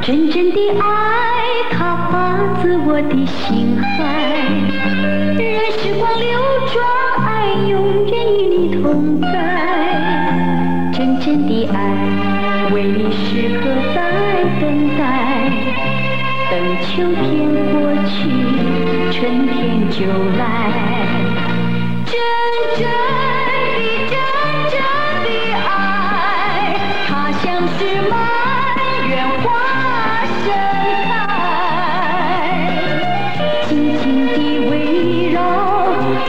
真正的爱，它发自我的心怀。任时光流转，爱永远与你同在。真正的爱，为你时刻在等待。等秋天过去，春天就来。 真正的，真正的爱，它像是满园花盛开。紧紧地围绕，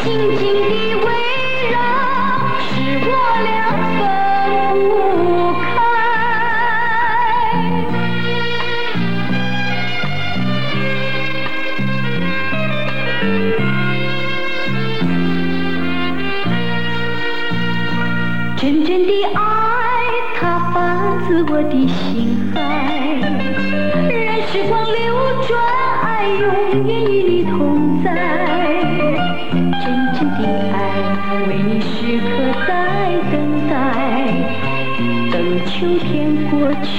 紧紧地围绕，使我俩分不开。 真正的爱，它发自我的心怀。任时光流转，爱永远与你同在。真正的爱，为你时刻在等待。等秋天过去，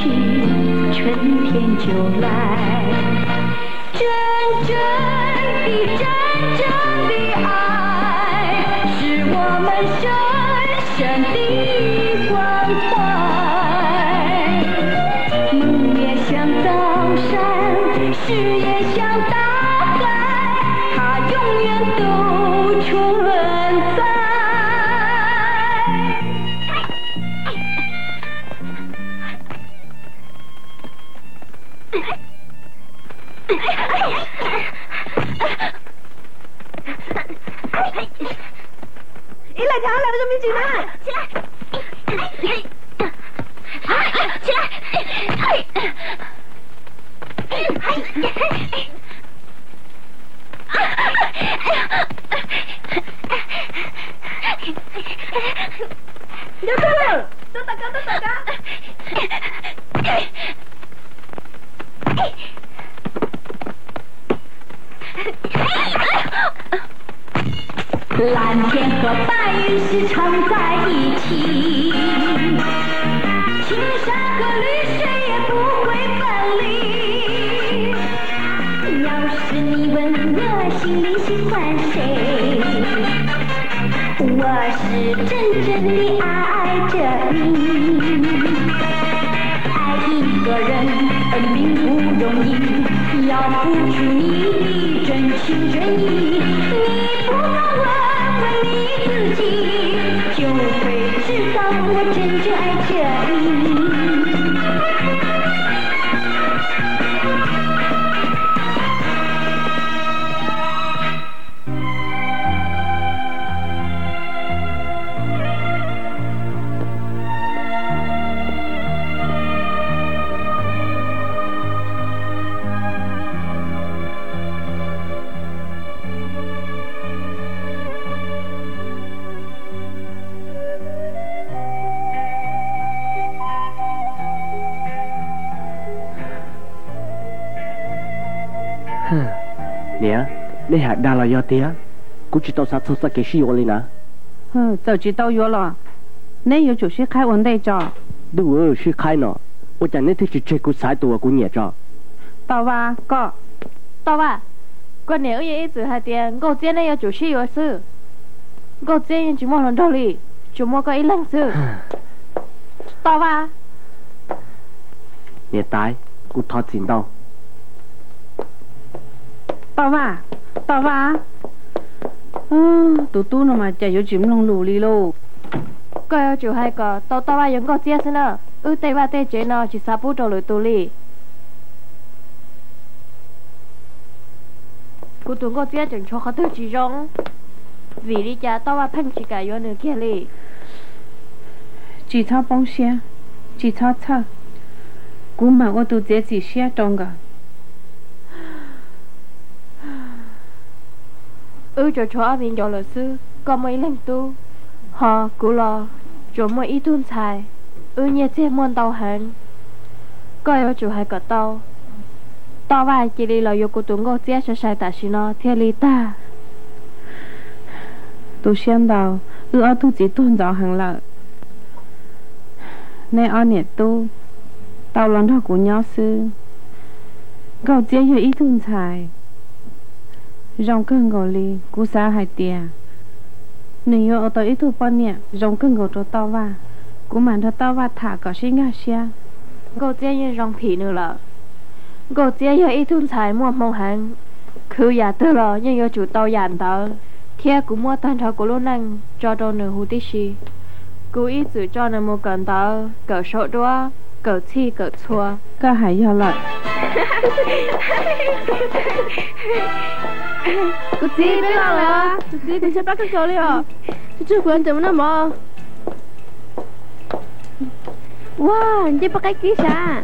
春天就来。 真正的，真正的爱，是我们深深的关怀。梦也像早晨，誓也像大海，它永远都存在。 Ib leeg thov lawv zoo me ntsis na. Nyob tuaj lawm, tuaj tom ko, tuaj tom ko. 蓝天和白云时常在一起，青山和绿水也不会分离。要是你问我心里喜欢谁，我是真正的爱着你。爱一个人，嗯，并不容易，要付出你的真 情真意，你不妨问问你自己，就会知道我真正爱着你。 Niam, nej hais dag los yog tiag? Kuv tsis tau xav txog txoj kev sib yuav li na. Txawm tsis tau yuav los neb yuav tsum sib qhaib ua ntej tso. Ntuj, sib qhaib no, ua cas neb thiaj tsis tseg kuv xaiv tus uas kuv nyiam tso? Toj Vaj, koj. Toj Vaj, koj niam wb yeej ib txwm hais tias Nkauj Txiab neb yuav tsum sib yuav xwb. Nkauj Txiab yeej tsis muaj hluas nraug li, tsuas muaj koj ib leeg xwb. Toj Vaj. Niam tais, kuv thov txim ntau. Toj Vaj, Toj Vaj, tus tub no mas cas yuav tsis mloog lus li lauj. Koj yuav tsum hais kom tau Toj Vaj yuav Nkauj Txiab xwb na. Wb tej vaj tej tsev no tsis xav pub rau lwm tus li. Kuv tus Nkauj Txiab tseem tshuav qhov twg tsis zoo? Vim li cas Toj Vaj pheej tsis kam yuav nws kiag li? Tsis txhob poob siab, tsis txhob txhawj, kuv mam ua tus txiav txim siab rau nkawd. Wb tsuas tshuav ob viv ncaus lawm xwb, koj muaj ib leeg tub, ho kuv los tsuas muaj ib tug ntxhais. Wb nyiaj txiag muaj ntau heev, koj yuav tsum hais kom tau. Toj Vaj cia li los yuav kuv tus nkauj txiab sai sai tam sim no thiaj li tag. Tu siab ntau, wb ob tug txiv tuag ntxov heev lawm. Nej ob niam tub tau los nrog kuv nyob xwb. Nkauj txiab yog ib tug ntxhais zoo kawg nkaus li, kuv xav hais tias nws yuav ua tau ib tug poj niam zoo kawg nkaus rau Toj Vaj. Kuv mam nrog Toj Vaj tham kom sib nkag siab. Nkauj txiab yeej zoo phim nws lawm. Nkauj txiab yog ib tug ntxhais muaj hmoo heev, khwv yam twg los yeej yuav tsum tau yam ntawd, thiab kuv muab tag nrho kuv lub neej tso rau nws huv tib si. Kuv ib txwm tso nws mus kawm ntawv, kawm saum duab, kawm txhij kawm txhua. Koj hais yog lawm. Kuv txiv, peb los lawm. Kuv txiv, kuv tshaib plab kawg nkaus li os. Tsuag tsuag kuv yuav mus noj mov. Ua, ncej poj qaib kib sav.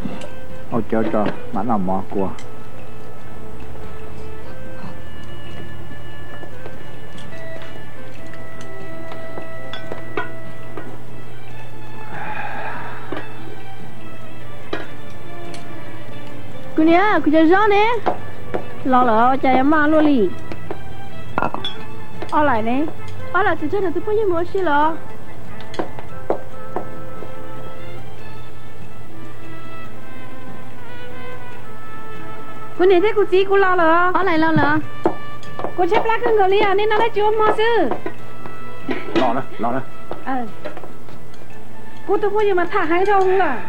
Ua, cov tso mam noj mov kua. Kuv niam, kuv cov zaub ne? Los lawm, cas yuav maj luaj li? Ob laim ne? Ob laim, tsis txog nws tus phooj ywg mus ua si los? Kuv niam thiab kuv txiv, kuv los lawm. Ob laim los lawm. Kuv tshaib plab kawg nkaus li os, nej noj dab tsi ua hmo xwb? Los, los. Kuv tus phooj ywg mas tham heev dhau hwv lawm.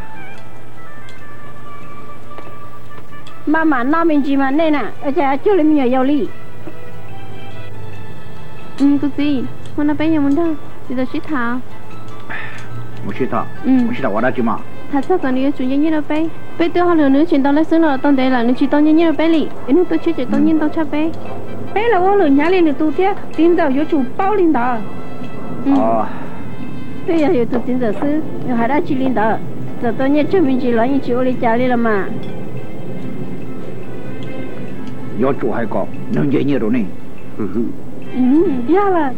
Maj mam noj me ntsis mas nej na, ua cas cuag li me nyuam yaus li. Kuv txiv, hmo no peb yuav mus nrog txiv ntxawm sib tham. Mus sib tham, mus sib tham ua dab tsi mas? Tham txog kom nws yuav tsum nce nyiaj rau peb. Peb twb hauj lwm nws tsis ntau lawm xwb no los tau ntev lawm, nws tsis tau nce nyiaj rau peb li, es nws tus tsheb tseem tau nyiaj ntau tshaj peb. Peb los ua hauj lwm hnyav li nws tus thiab, txiv ntxawm yuav tsum paub li ntawd. Twb yog yus tus txiv ntxawm xwb, yus hais dab tsi li ntawd, txawm tau nyiaj tsawg me ntsis los yeej tsis ua li cas li los mas. Yuav tsum hais kom nws nce nyiaj rau nej. Yog lawm.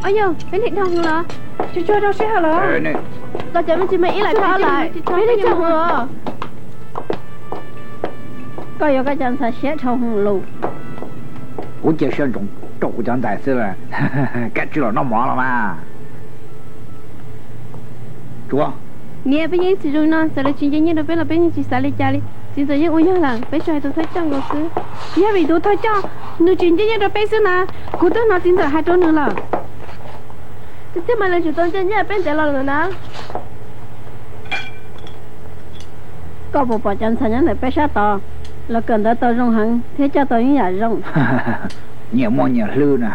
Au yog, peb niam dhau hwv los? Tsis tshua dhau sij hawm lawm. Los cov me ntsis mas ib laim peb niam dhau hwv los. Koj yuav koj cov ntxhais siab dhau hwv lus. Kuv cia siab ntsoov rau kuv cov ntxhais xwb, kav tsij los noj mov los mas. Tsuav. Niam, peb yeej ib txwm zoo no, txawm lawv tsis nce nyiaj rau peb los peb yeej tsis xav li cas li. Txiv ntxawm yeej ua yog lawm, peb tsuas hais tus thawj coj nkaus xwb. Yog vim tus thawj coj nws tsis nce nyiaj rau peb xwb na, kuv twb hnov txiv ntxawm hais rau nws lawm. Tiag tiag mas lawv tseem tau nce nyiaj rau peb ntev los lawm na. Koj puas pom cov ntxhais nyob ntawm peb sab tod, los kawm ntawv tau zoo heev thiab coj tau ib yam zoo. Nyias muaj nyias hlwb na.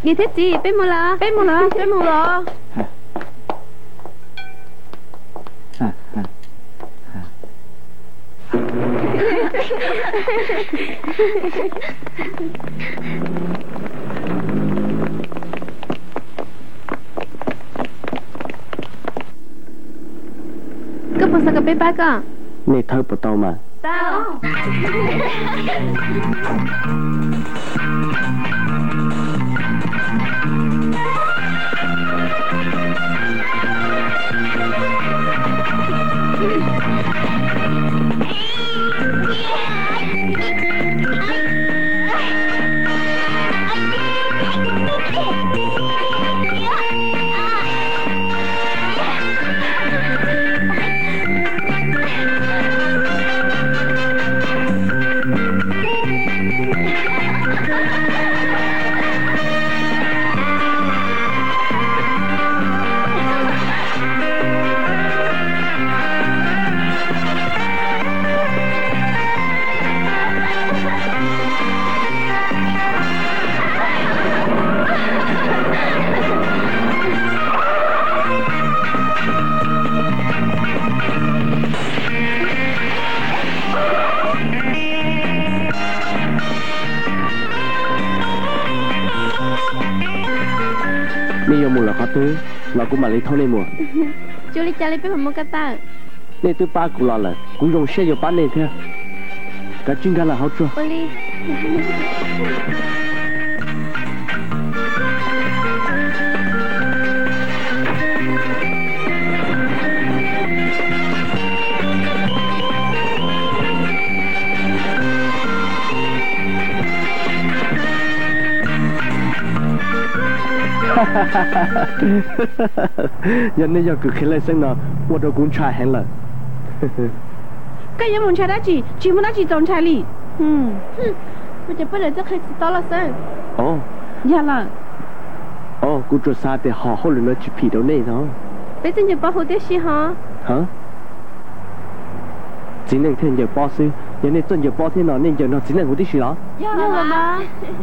Niam thiab txiv, peb mus lawm. Peb mus lawm, peb mus lawm. Koj puas xav kom peb pab koj? Nej thawb puas tau mas? Tau. Nej yuav mus lawm qhov twg los kuv mam li thauj nej mus. Tsis ua li cas li, peb mam mus ko taw. Nej twb pab kuv los lawm, kuv zoo siab yuav pab nej thiab. Kav tsij nkag los hauv tsuag. Yog nej yog kws qhia lej xeeb no, ua rau kuv ntshai heev lawm. Koj yuav mus ntshai dab tsi? Tsis muaj dab tsi txaus ntshai li. Kuv cov poj niam twb qhia tsis tau los xwb. Yog lawm. Kuv tsuas xav tias hom hauj lwm no tsis phim rau nej no. Peb txawj ncaws pob huv tib si ho. Txiv neej thiaj ncaws pob xwb, yog nej txawj ncaws pob thiab no nej ncaws nrog txiv neej huv tib si los?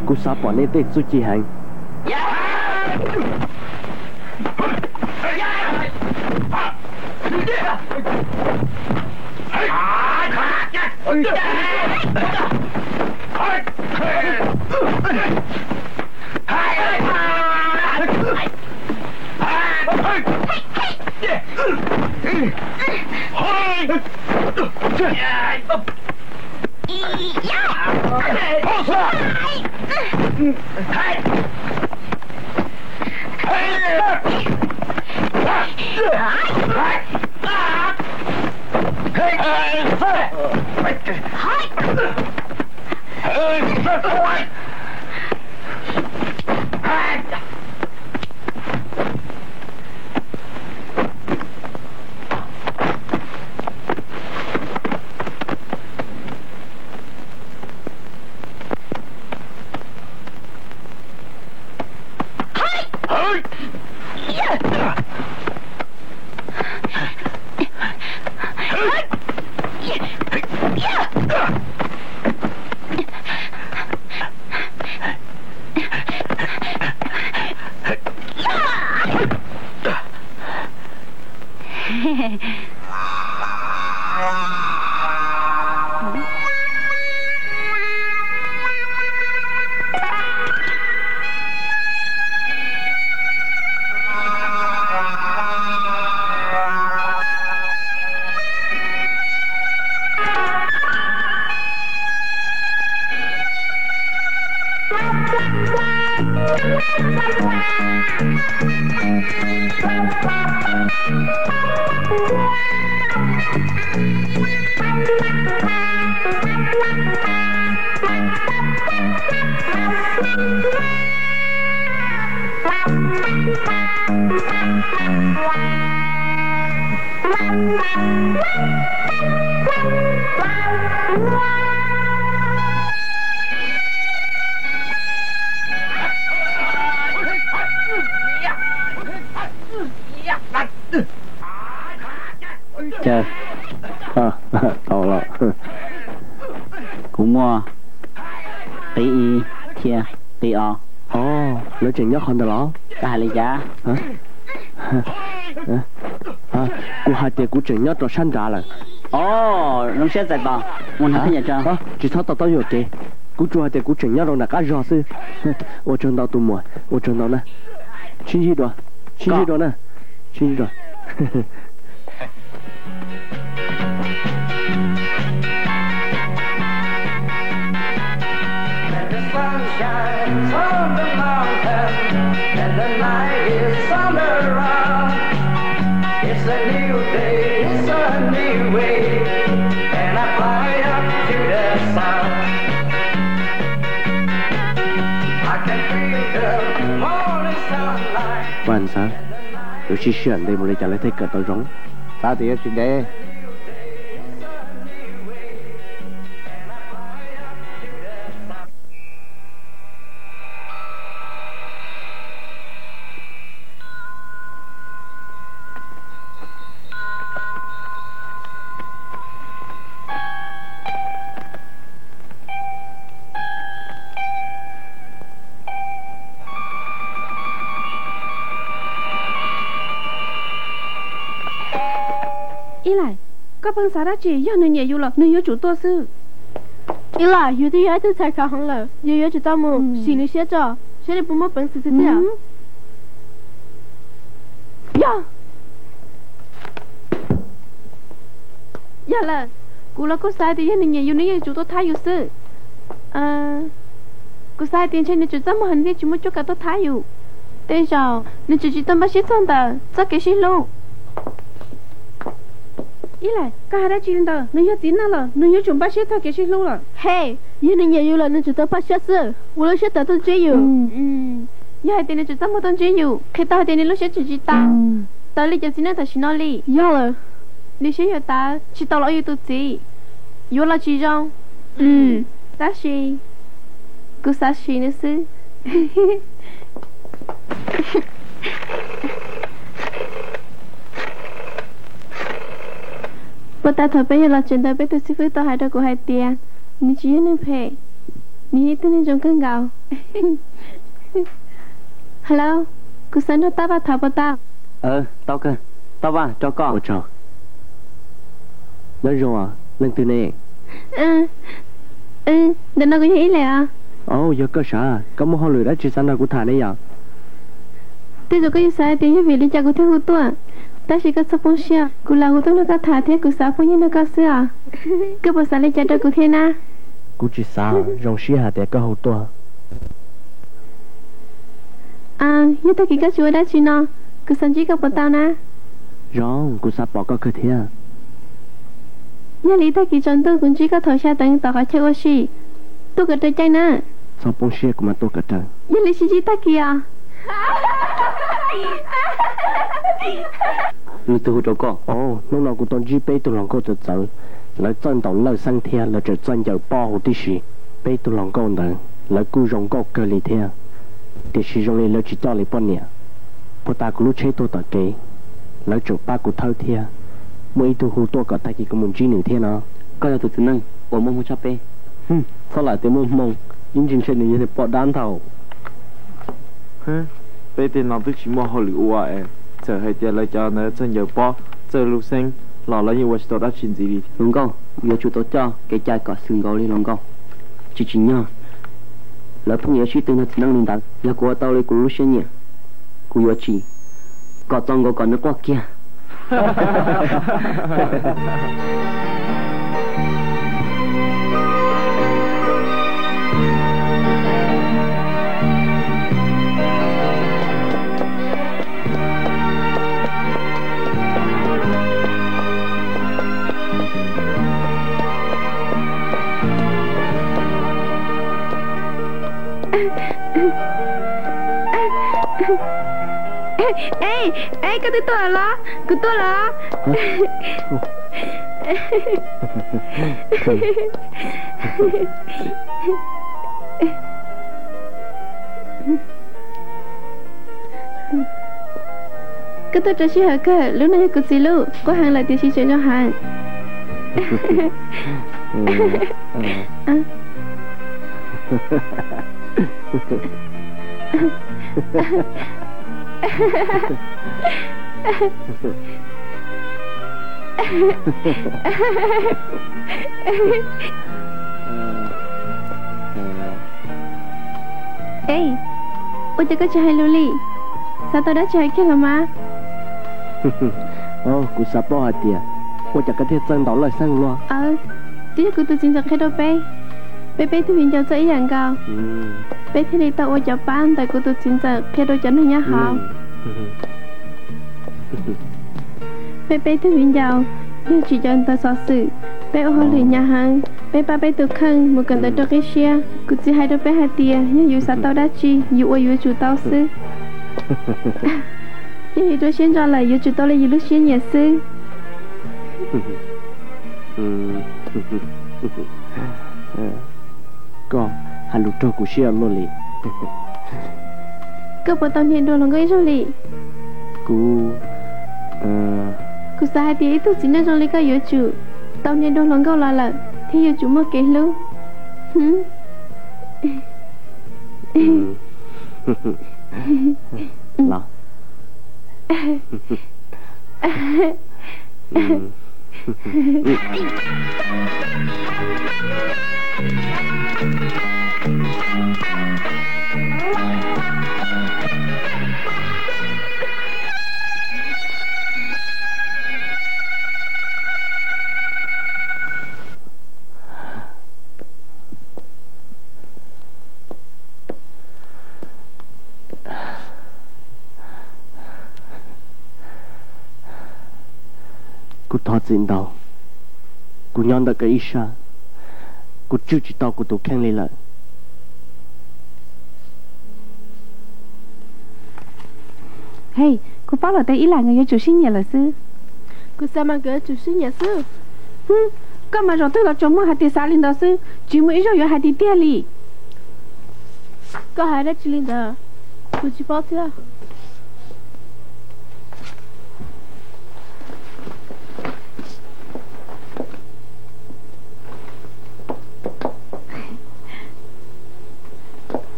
Kuv xav pom nej tej txuj ci heev. Kuv muaj qib ib thiab qib ob. Lawv tseem nyob qhov ntawd los? Koj hais li cas? Kuv hais tias kuv tseem nyob rau sab nrad lawm. Os, zoo siab txais tos. Mus nrog peb ncaim tso. Tsis txhob to taub yuam kev. Kuv tsuas hais tias kuv tseem nyob rau nram qab zog xwb. Ua tsaug ntau tus muam, ua tsaug ntau na. Sib ntsib dua, sib ntsib dua na. Sib ntsib dua. Vaj ntxawg, yuav sib sij hawm ntev mus li cas lawv thiaj kawm tau zoo? Xav tias yuav tsis ntev. Ib Lais, koj pheej xav dab tsi? Yog nws nyiam yus los nws yuav tsum tuaj xwb. Ib Lais, yus twb yog ib tug ntxhais khav heev lawm, yus yuav tsum tau mus sim lwm siab tso, saib nws puas muaj peev xwm tiag tiag. Yog, yog lawm, kuv los kuj xav tias yog nws nyiam yus nws yeej yuav tsum tuaj thab yus xwb. Kuv xav hais tias ntshe nws tseem txaj muag heev thiaj tsis muaj cuab kav tuaj thab yus. Tej zaum nws tseem tsis tau npaj siab txog ntawm txoj kev sib hlub. Ib Lais, koj hais dab tsi li ntawd? Nws yog txiv neej los nws yuav tsum npaj siab txog kev sib hlub lawm. He, yog nws nyiam yus lawm nws tseem tau npaj siab xwb, ua lub siab tawv tuaj ntsib yus. Yog hais tias nws tseem txaj muag tuaj ntsib yus, qhia tau hais tias nws lub siab tseem tsis tawv, tawv li cov txiv neej tam sim no li. Yog lawm, nws siab yuav tawv tsis tau los ua yus tus txiv, yuav los tsis zoo. Tab sis kuv xav sim nws xwb. Puag ta thaum peb yuav los tsev ntawd peb tus xib fwb tau hais rau kuv hais tias nws tsis yog neeg phem, nws yog ib tug neeg zoo kawg nkaus. Hello, kuv xav nrog Tab Vaj tham puas tau? Tau kawg, Tab Vaj, rau koj. Ua tsaug. Nyob zoo, leej twg ne? Ntawm no kuv yog Ib Lais os. Au, yog koj sav, koj muaj hauj lwm dab tsi xav nrog kuv tham ne yom? Tej zaum koj yuav xav hais tias yog vim li cas kuv thiaj hu tuaj, tab sis koj txhob poob siab, kuv los hu tuaj nrog koj tham thiab kuv xav phooj ywg nrog koj xwb os. Koj puas xav li cas rau kuv thiab na? Kuv tsis xav, zoo siab hais tias koj hu tuaj. Yog tag kis koj tsis ua dab tsi no, kuv xav ntsib koj puas tau na? Zoo, kuv xav pom koj kawg thiab. Yog li tag kis tsaus ntuj kuv ntsib koj thaum xya teev tom qhov chaw ua si, tuaj kom raws caij na. Txhob poob siab, kuv mam tuaj kom raws. Yog li sib ntsib tag kis os. Leej twg hu rau koj? Au, hnub no kuv tau ntsib peb tug hluas nkauj txawv txawv, lawv txawj ntaus lawj xeeb thiab lawv tseem txawj ncaws pob huv tib si. Peb tug hluas nkauj ntawd lawv kuj zoo nkauj kawg li thiab, tiam sis zoo li lawv tsis coj li poj niam. Puag ta kuv lub tsheb tuag tom kev, lawv tseem pab kuv thawb thiab. Muaj ib tug hu tuaj kom tag kis kuv mus ntsib nws thiab no. Koj yog tus txiv neej uas muaj hmoo tshaj peb. Txhob lam tias muaj hmoo, ib ntsis ntshe nws yog niag poj dab nthaum. Peb tej no twb tsis muaj hauj lwm ua es txawm hais tias lawv cov ntawd txawj ncaws pob, txawj lub xeeb los lawv yeej ua tsis tau dab tsi ntxiv li. Hluas nkauj, yuav tsum tau coj kev cai kom xwm nkaus li hluas nkauj. Tsis tsim nyog lawv pheej yuav sib tw nrog txiv neej li ntawd. Yog kuv ua tau li kuv lub siab nyiam, kuv yuav tsis kom txaus nkaus kom nws quaj kiag. Ej, ej, koj twb tuaj los? Kuv tuaj los. Koj tuaj rau sij hawm kawg, lub no yog kuv txiv lub, quaj heev lawm tiam sis tseem zoo heev. Ej, ua cas koj tsis hais lus li? Xav tau dab tsi hais kiag los mas. Kuv xav paub hais tias ua cas koj thiaj txawj ntaus lawj xeeb luaj. Twb yog kuv tus txiv ntxawm qhia rau peb, peb peb tug viv ncaus txawj ib yam nkaus, peb thiaj li tau ua cov pab ntawm kuv tus txiv ntxawm qhia rau cov neeg nyob hauv. Peb peb tug viv ncaus yog tsim cov ntawv xov xwm, peb ua hauj lwm hnyav heev, peb pab peb tus kheej mus kawm ntawv rau qib siab. Kuv txiv hais rau peb hais tias yog yus xav tau dab tsi, yus ua yuav tsum tau xwb. Yog yus rau siab ntso lawm yuav tsum tau li yus lub siab nyiam xwb. Koj hais lus raug kuv siab luaj li. Koj puas tau hnia dua hluas nkauj ib zaug li? Kuv, kuv xav hais tias ib tug txiv neej zoo li koj yuav tsum tau hnia dua hluas nkauj los lawm thiaj yuav tsum muaj kev hlub. Los. Kuv thov txim ntau. Kuv nyob ntawm koj ib sab, kuv tswj tsis tau kuv tus kheej li lawm. Hej, kuv paub lawm tias Ib Laim nkawd yuav tsum sib nyiam lawm xwb. Kuv xav mas nkawd yuav tsum sib nyiam xwb. Hwb, koj mas zaum twg los tsuas muaj hais tias xav li ntawd xwb, tsis muaj ib zaug yuav hais tiag tiag li. Koj hais dab tsi li ntawd? Kuv tsis paub thiab.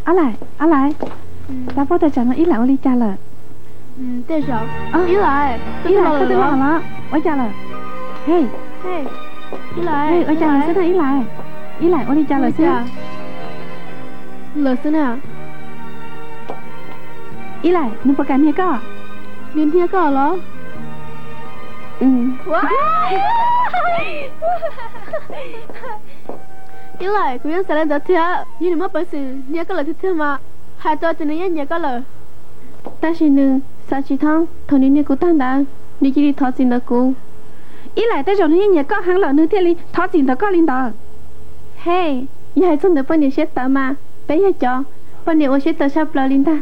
Ab Laim, Ab Laim, xav paub tias tsam no Ib Laim ua li cas lawm? Ib Laim, koj twb los los, ua cas lawm? Hej, ua cas lawm xwb na Ib Laim? Ib Laim ua li cas lawm xwb? Lawm xwb na. Ib Laim, nws puas kam hnia koj? Nws hnia koj los? Ib Laim, kuv yeej xav li ntawd thiab, yog nws muaj peev xwm hnia koj lawm tiag tiag mas, hais txog tias nws yeej nyiam koj lawm. Tab sis nws xav tsis thoob, thaum nws hnia kuv tag ntawd, nws cia li thov txim ntawm kuv. Ib Laim, tej zaum nws yeej nyiam koj heev lawm nws thiaj li thov txim ntawm koj li ntawd. Hej, yog hais txog ntawm poj niam siab tawv mas, peb yog cov poj niam uas siab tawv tshaj plaws li ntag.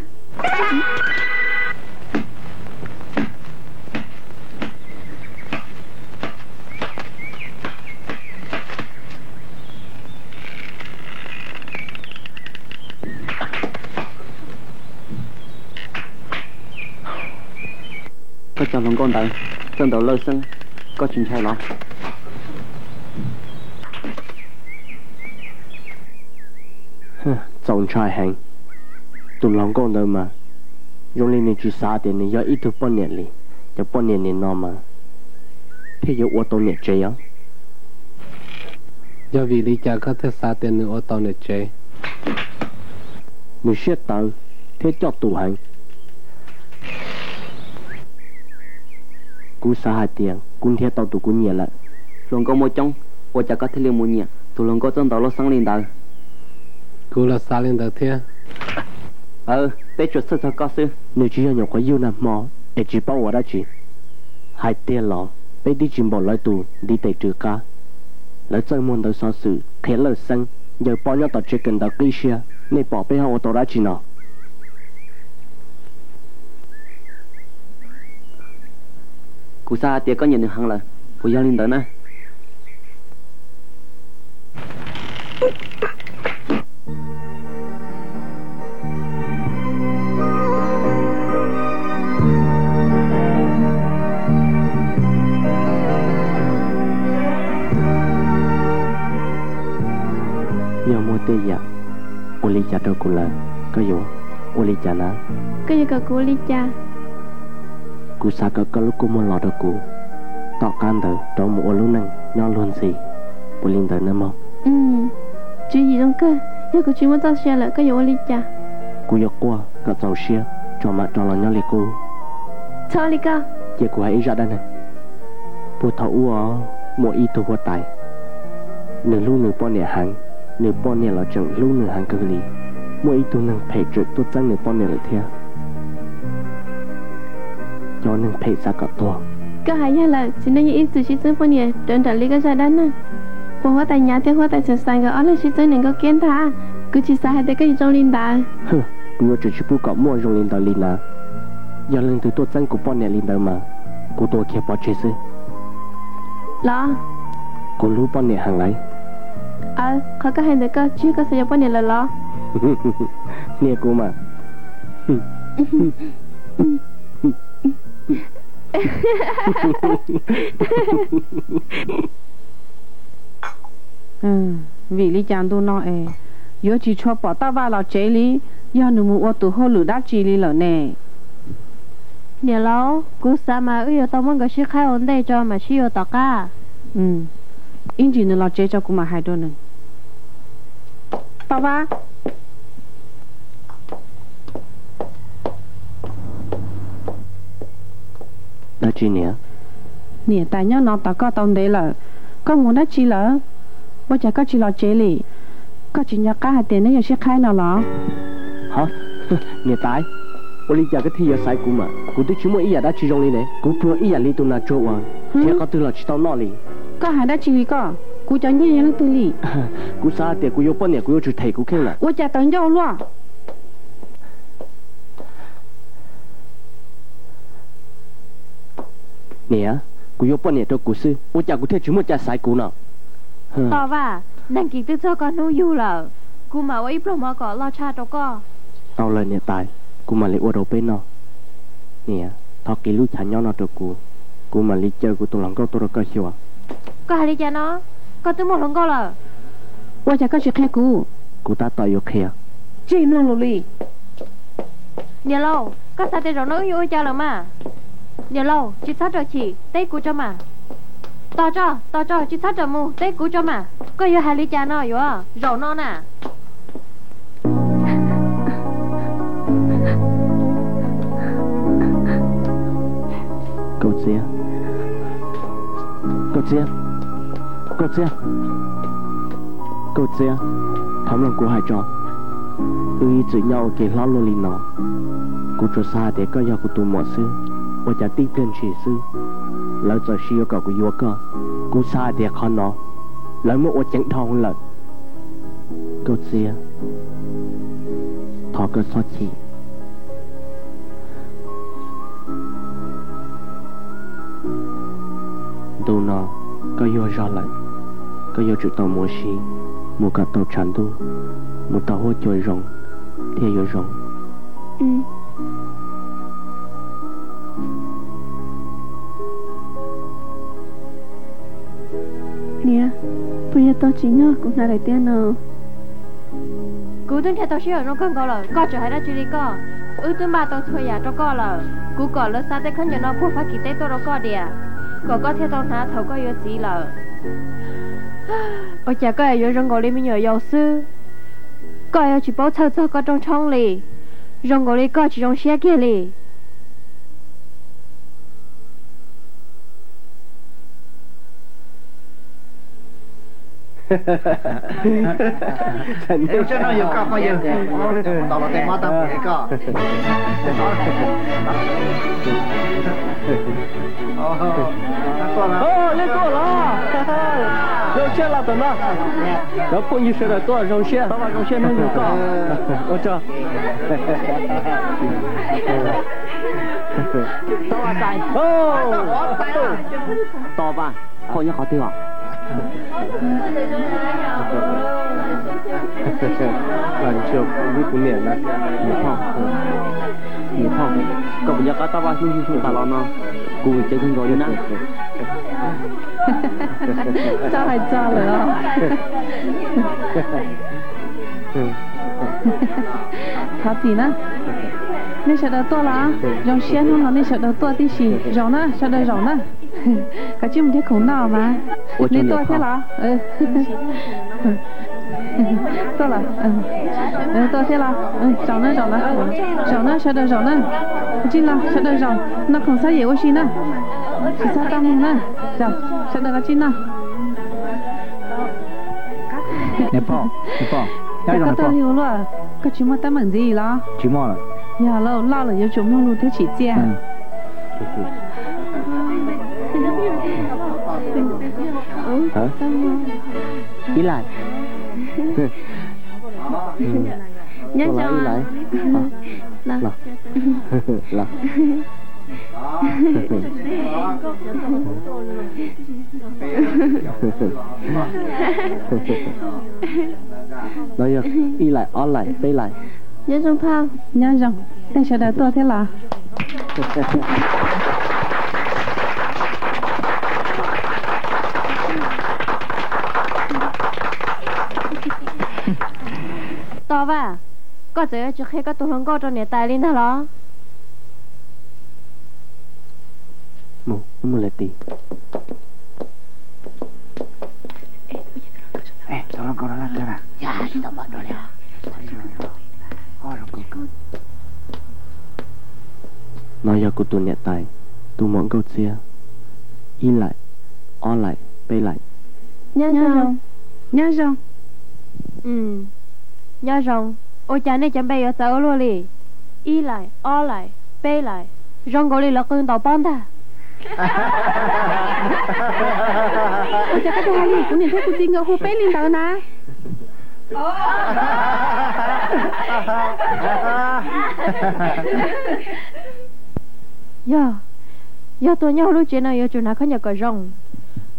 Koj cov hluas nkauj ntawd txawj ntaus lawj xeeb, koj tsis ntshai los? Txaus ntshai heev. Tus hluas nkauj ntawd mas zoo li nws tsis xav tias nws yog ib tug poj niam li. Cov poj niam nim no mas thiaj yuav ua tau niam tsev os. Yog vim li cas koj thiaj xav tias nws ua tau niam tsev? Nws siab tawv thiab coj tus heev. Kuv xav hais tias kuv nrhiav tau tus kuv nyiam lawm. Hluas nkauj muaj coob, ua cas koj thiaj li mus nyiam tus hluas nkauj txawj ntaus lawj xeeb li ntawd? Kuv los xav li ntawd thiab. Peb tsuas txhawj txog koj xwb. Nws tsis yog nyuam qhuav yug nag hmo es tsis paub ua dab tsi. Hais tiag los peb twb tsis npaum lawv tus ntiv tes rwg qab. Lawv txawj muag ntawv xov xwm, qhia lawj xeeb, ncaws pob nyob tom tsev kawm ntawv qib siab, nej pom peb ho ua tau dab tsi no? Kuv xav hais tias koj nyiam nws heev lawm, puas yog li ntawd na? Yog muaj tej yam ua li cas rau kuv lawm, koj yuav ua li cas na? Koj yuav kom kuv ua li cas? Kuv xav kom koj lub kua muag los rau kuv, tom qab ntawd rov mus ua lub neej nyob luag ntxhi, puas li ntawd na mog? Tswv yim zoo kawg, yog kuv tsis muaj txoj sia lawm koj yuav ua li cas? Kuv yuav quaj kom txaus siab tso mam rov los nyob li qub. Txhob li koj. Cia kuv hais ib zaj dab neeg. Puag thaum ub muaj ib tug huab tais, nws hlub nws poj niam heev, nws poj niam los tseem hlub nws heev kawg li. Muaj ib tug neeg phem tseem tuaj txeeb nws poj niam lawm thiab. Cov neeg phem xav kom tuag. Koj hais yog lawm, txiv neej yeej ib txwm sib txeeb poj niam rawv nraim li koj zaj dab neeg. Puas huab tais Nyav thiab huab tais Xeem Xais nkawd ob leeg sib txeeb nees nkauj kiab ntag, kuv tsis xav hais tias koj yuav zoo li ntawd. Kuv yuav tsum tsis pub kom muaj zoo li ntawd li na. Yog leej twg tuaj txeeb kuv poj niam li ntawd mas kuv tua kiag pov tseg xwb. Los. Kuv hlub poj niam heev lawm. Aw, qhov koj hais ntawd koj tsis yog koj xav yuav poj niam lawm los? Hnia kuv mas. Vim li cas ntu no es yuav tsis tshua pom Taj Vaj los tsev li? Yog nws mus ua tus hauj lwm dab tsi li lawm ne? Niam laus, kuv xav mas wb yuav tau muab nkawd sib qhaib ua ntej tso mam sib yuav tom qab. Ib ntsis nws los tsev tso kuv mam hais rau nws. Taj Vaj. Dab tsi niam? Niam tais nyob no tos koj tau ntev lawm, koj mus dab tsi lawm? Ua cas koj tsis los tsev li? Koj tsis nco qab hais tias neb yuav sib qhaib no los? Niam tais. Ua li cas koj thiaj yuav xaiv kuv mas? Kuv twb tsis muaj ib yam dab tsi zoo li ne. Kuv pluag ib yam li tus nas tsuag uas nrhiav qhov twg los tsis tau noj li. Koj hais dab tsi li koj? Kuv cov nyiaj yog leej twg li? Kuv xav hais tias kuv yuav poj niam kuv yuav tsum them kuv kheej lawm. Ua cas tawv ncauj luaj? Niam, kuv yuav poj niam rau kuv xwb, ua cas kuv thiaj tsis muaj cai xaiv kuv no? Tos Vaj, neeg kis twb txog koj hnub yug lawm, kuv mam ua ib pluag mov kom loj tshaj rau koj. Tau lawm niam tais, kuv mam li ua rau peb noj. Niam, thov qiv lub chav nyob no rau kuv, kuv mam li caw kuv tus hluas nkauj tuaj rau koj xyuas. Koj hais li cas no? Koj twb muaj hluas nkauj lawm. Ua cas koj tsis qhia kuv? Kuv tab tom yuav qhia. Tsis mloog lus li. Niam laus, koj xav tias zaum no wb yuav ua cas lawm mas? Niam laus, tsis txhob rau chim, teb kuv tso mas. Tos tso, tos tso, tsis txhob rau mus, teb kuv tso mas. Koj yuav hais li cas no yuav zaum no na? Nkauj Txiab, Nkauj Txiab, Nkauj Txiab, thov mloog kuv hais tso. Wb ib txwm nyob ua ke hlob luaj li no, kuv tsuas xav hais tias koj yog kuv tus muam xwb, ua cas tib pliag ntshis xwb, lawv txawm sis yuav kom kuv yuav koj. Kuv xav hais tias qhov no lawv muab ua ceev dhau lawm. Nkauj Txiab, thov koj txhob chim. Ntu no koj yuag zog lawm, koj yuav tsum tau mus ua si, mus kom tau tshav ntuj, mus tau huab cua zoo thiaj yuav zoo. Niam, puas yog tau tsim nyog kuv hnav daim tiab no? Kuv twb nrhiav tau sij hawm zoo kawg nkaus lawm, koj tseem hais dab tsi li koj? Wb twb npaj tau txhua yam rau koj lawm. Kuv kom lawv xa tej khaub ncaws no puag Fab Kis teb tuaj rau koj diam, kom koj thiaj tau hnav thaum koj yuav txiv lawm. Ua cas koj yuav zoo nkaus li me nyuam yaus xwb? Koj yuav tsis paub txhawj txog koj rooj tshoob li. Zoo nkaus li koj tsis zoo siab kiag li. Eb, no yog koj phooj ywg, tos los tej mob tab puas li koj? Leej tuaj los. Zoo siab los tom no. Cov phooj ywg sawv daws tuaj zoo siab. Zoo siab hnub yug koj. Ua tsaug. Tos Vaj, phauj nyob qhov twg os? Niam phauj, niam phauj, koj puas nco qab Tos Vaj hnub yug xyoo tas los no? Kuv ceeb kawg nkaus li na. Txhob hais txog lawm os. Thov txim na. Nej sawv daws tuaj los? Zoo siab hnub no nej sawv daws tuaj tib si. Zaum na, sawv daws zaum na. Kav tsij mus nrhiav khoom noj mas. Nej tuaj thiab los? Tuaj los? Tuaj thiab los? Zaum na, zaum na. Zaum na, sawv daws zaum na. Kav tsij los, sawv daws zaum. Noj khoom xab yem ua si na. Tsis txhob tau mus na. Zaum, sawv daws kav tsij noj. Koj tuaj lig ua luaj, koj tsis muaj teeb meem ntxiv los? Yog loj lawm yuav tsum muaj lus thiab tsim txiaj. Ib Laim. Nyob zoo. No yog ib laim, ob laim, peb laim. Nyob zoo phauj. Nyob zoo. Nej sawv daws tuaj thiab los? Tos Vaj, koj txawm yuav tsis qhia koj tus hluas nkauj rau niam tais li ntag los? No yog kuv tus niam tais, tus muam Nkauj Txiab. Ib laim, ob laim, peb laim. Nyob zoo. Nyob zoo. Ua cas nej cov npe yuav txawv ua luaj li? Ib laim, ob laim, peb laim, zoo nkaus li lawv qw ntaus pob ntag. Ua cas koj tsis hais li, kuv niam thiab kuv txiv nkawd hu peb li ntawd na. Yog, yog tuaj nyob hauv lub tsev no yuav tsum hnav khaub ncaws kom zoo.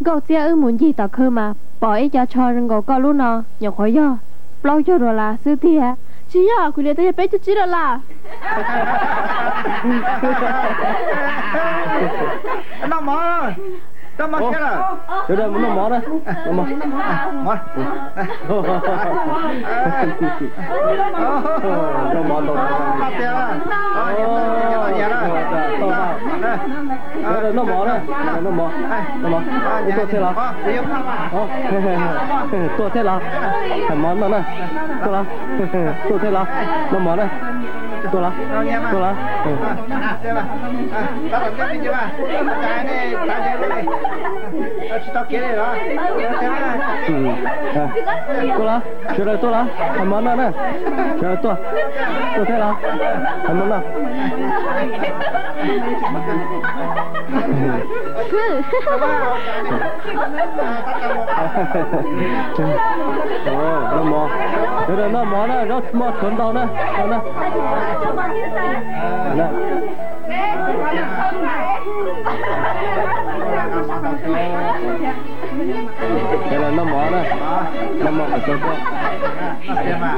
Nkauj Txiab wb mus ncig tom khw mas pom ib co tsho zoo nkaus koj lub no, nyuam qhuav yog plaub caug dollar xwb tiag. Tsis yog, kuv niam tias yog peb caug tsib dollar. Noj mov, noj mov siab lawm. Sawv daws mus noj mov na. Noj mov. Noj mov ntau. Sawv daws noj mov na. Noj mov. Noj mov. Tuaj thiab los? Tuaj thiab los? Hais mov noj na. Tuaj los? Tuaj thiab los? Noj mov na. Tuaj los? Tuaj los? Tuaj los? Sawv daws tuaj los? Hais mov noj na. Sawv daws tuaj. Tuaj thiab los? Hais mov noj. Noj mov. Sawv daws noj mov na, zaub mov tshuav ntau na. Sawv daws noj mov na. Noj mov kom tau thiab. Sawv daws los noj kiag na.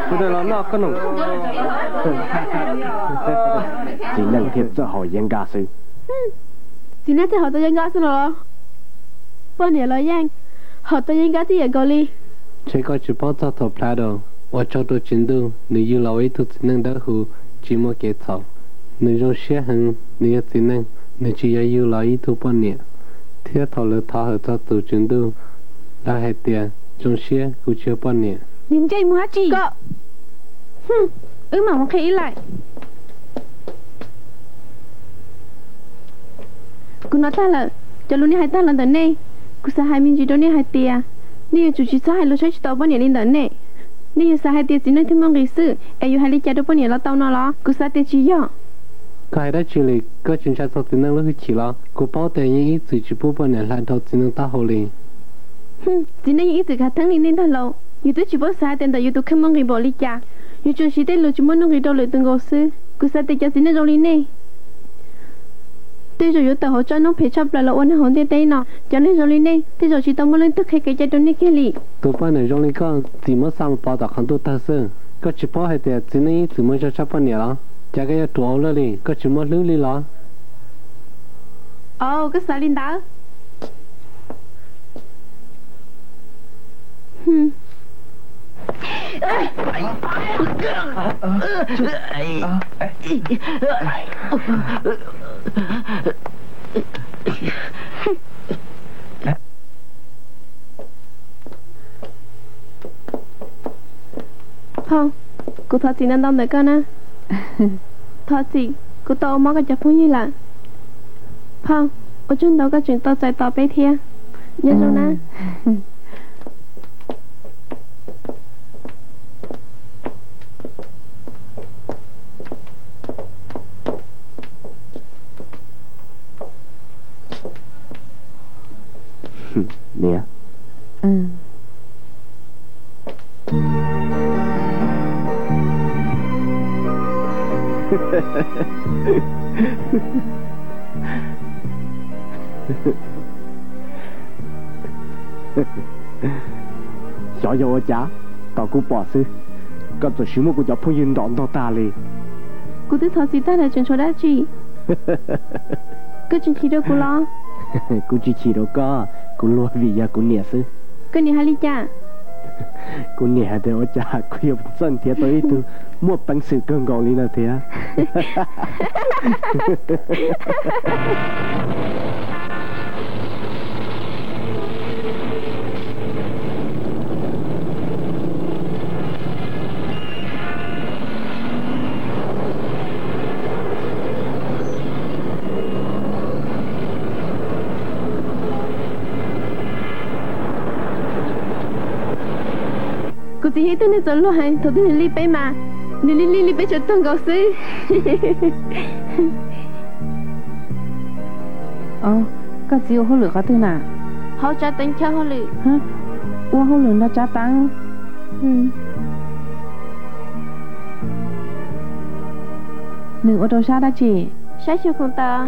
Sawv daws los noj koj noj. Txiv neej thiaj txawj haus yeeb nkab xwb. Txiv neej thiaj haus tau yeeb nkab xwb los? Poj niam los yeej haus tau yeeb nkab tib yam nkaus li. Ntshe koj tsis paub txog thaum Plado ua tsaug rau Tswv Ntuj, nws yug los ua ib tug txiv neej dawb huv, tsis muaj kev txhaum. Nws zoo siab heev, nws yog txiv neej, nws tsis yog yug los ib tug poj niam. Thiab thaum lawv thov hawm txog tus Tswv Ntuj, lawv hais tias, zoo siab kuv tsis yog poj niam. Niag ntsej muag dab tsi ko. Wb mam mus qhia ib laim. Kuv hnov tag lawm, cov lus nej hais tag los ntawm nej, kuv xav hais me ntsis rau nej hais tias, nej yuav tsum tsis txhob hais lus saib tsis taus poj niam li ntawm nej. Nej yuav xav hais tias txiv neej thiaj muaj nqis xwb es yuav hais li cas rau poj niam los tau no los? Kuv xav tias tsis yog. Koj hais dab tsi li? Koj tsis ntshai txog txiv neej lub hwj chim los? Kuv paub tias yeej ib txwm tsis pub poj niam hlais dhau txiv neej taub hau li. Txiv neej yeej ib txwm khav theeb li nej ntag lauj. Yus twb tsis paub xav hais tias ntawm yus tus kheej muaj nqis npaum li cas, yus tsuas siv tej lus tsis muaj nuj nqis rau lwm tus nkaus xwb. Kuv xav tias cov txiv neej zoo li nej tej zaum yuav tawm hauv tsob noob phem tshaj plaws los ua neeg hauv ntiaj teb no. Cov neeg zoo li nej tej zaum tsis tau muaj leej twg qhia kev cai rau nej kiag li. Tus poj niam zoo li koj txim muab xa mus pov tom qhov ntuj tawg xwb. Koj tsis paub hais tias txiv neej ib txwm muaj zog tshaj poj niam los? Cas koj yuav ruam ua luaj li, koj tsis muaj hlwb li los? Au, koj xav li ntawd. Phauj, kuv thov txim ntau ntau ntawm koj na. Thov txim, kuv tau ua mob koj cov phooj ywg lawm. Phauj, ua tsaug ntau koj tseem tau txais tos peb thiab. Nyob zoo na. Niam. Xyov yog ua cas, tos kuv pom xwb, koj txawm siv muab kuv cov phooj ywg nrov ntog tag li. Kuv twb thov txim tag lawm, tseem tshuav dab tsi? Koj tsis chim rau kuv los? Kuv tsis chim rau koj, kuv luag vim yog kuv niam xwb. Koj niam hais li cas? Kuv niam hais tias ua cas kuv yuav txawj nrhiav tau ib tug muaj peev xwm kawg nkaus li no thiab. Kuv txiv yog ib tug neeg txawv luag heev, thaum twg nws li peb mas nws li li li peb tsav tuag nkaus xwb. Koj txiv ua hauj lwm qhov twg na? Hauv tsav teev chaw hauj lwm. Ua hauj lwm nrog tsav teev. Nws ua rau sab dab tsi? Saib xyuas khoom tawm.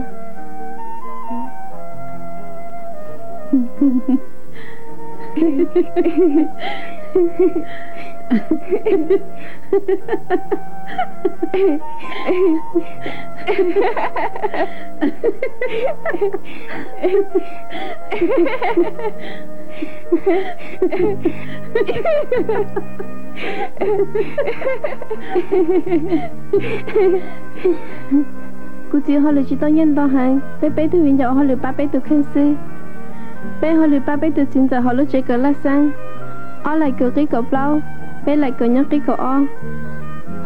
Kuv txiv hauj lwm tsis tau nyiaj ntau heev, peb peb tug viv ncaus ua hauj lwm pab peb tus kheej xwb. Peb hauj lwm pab peb tus txiv ntxawm hauv lub tsev kawm laj xeeb, ob laim kawm qib kaum plaub, peb laim kawm nyob qib kaum ob.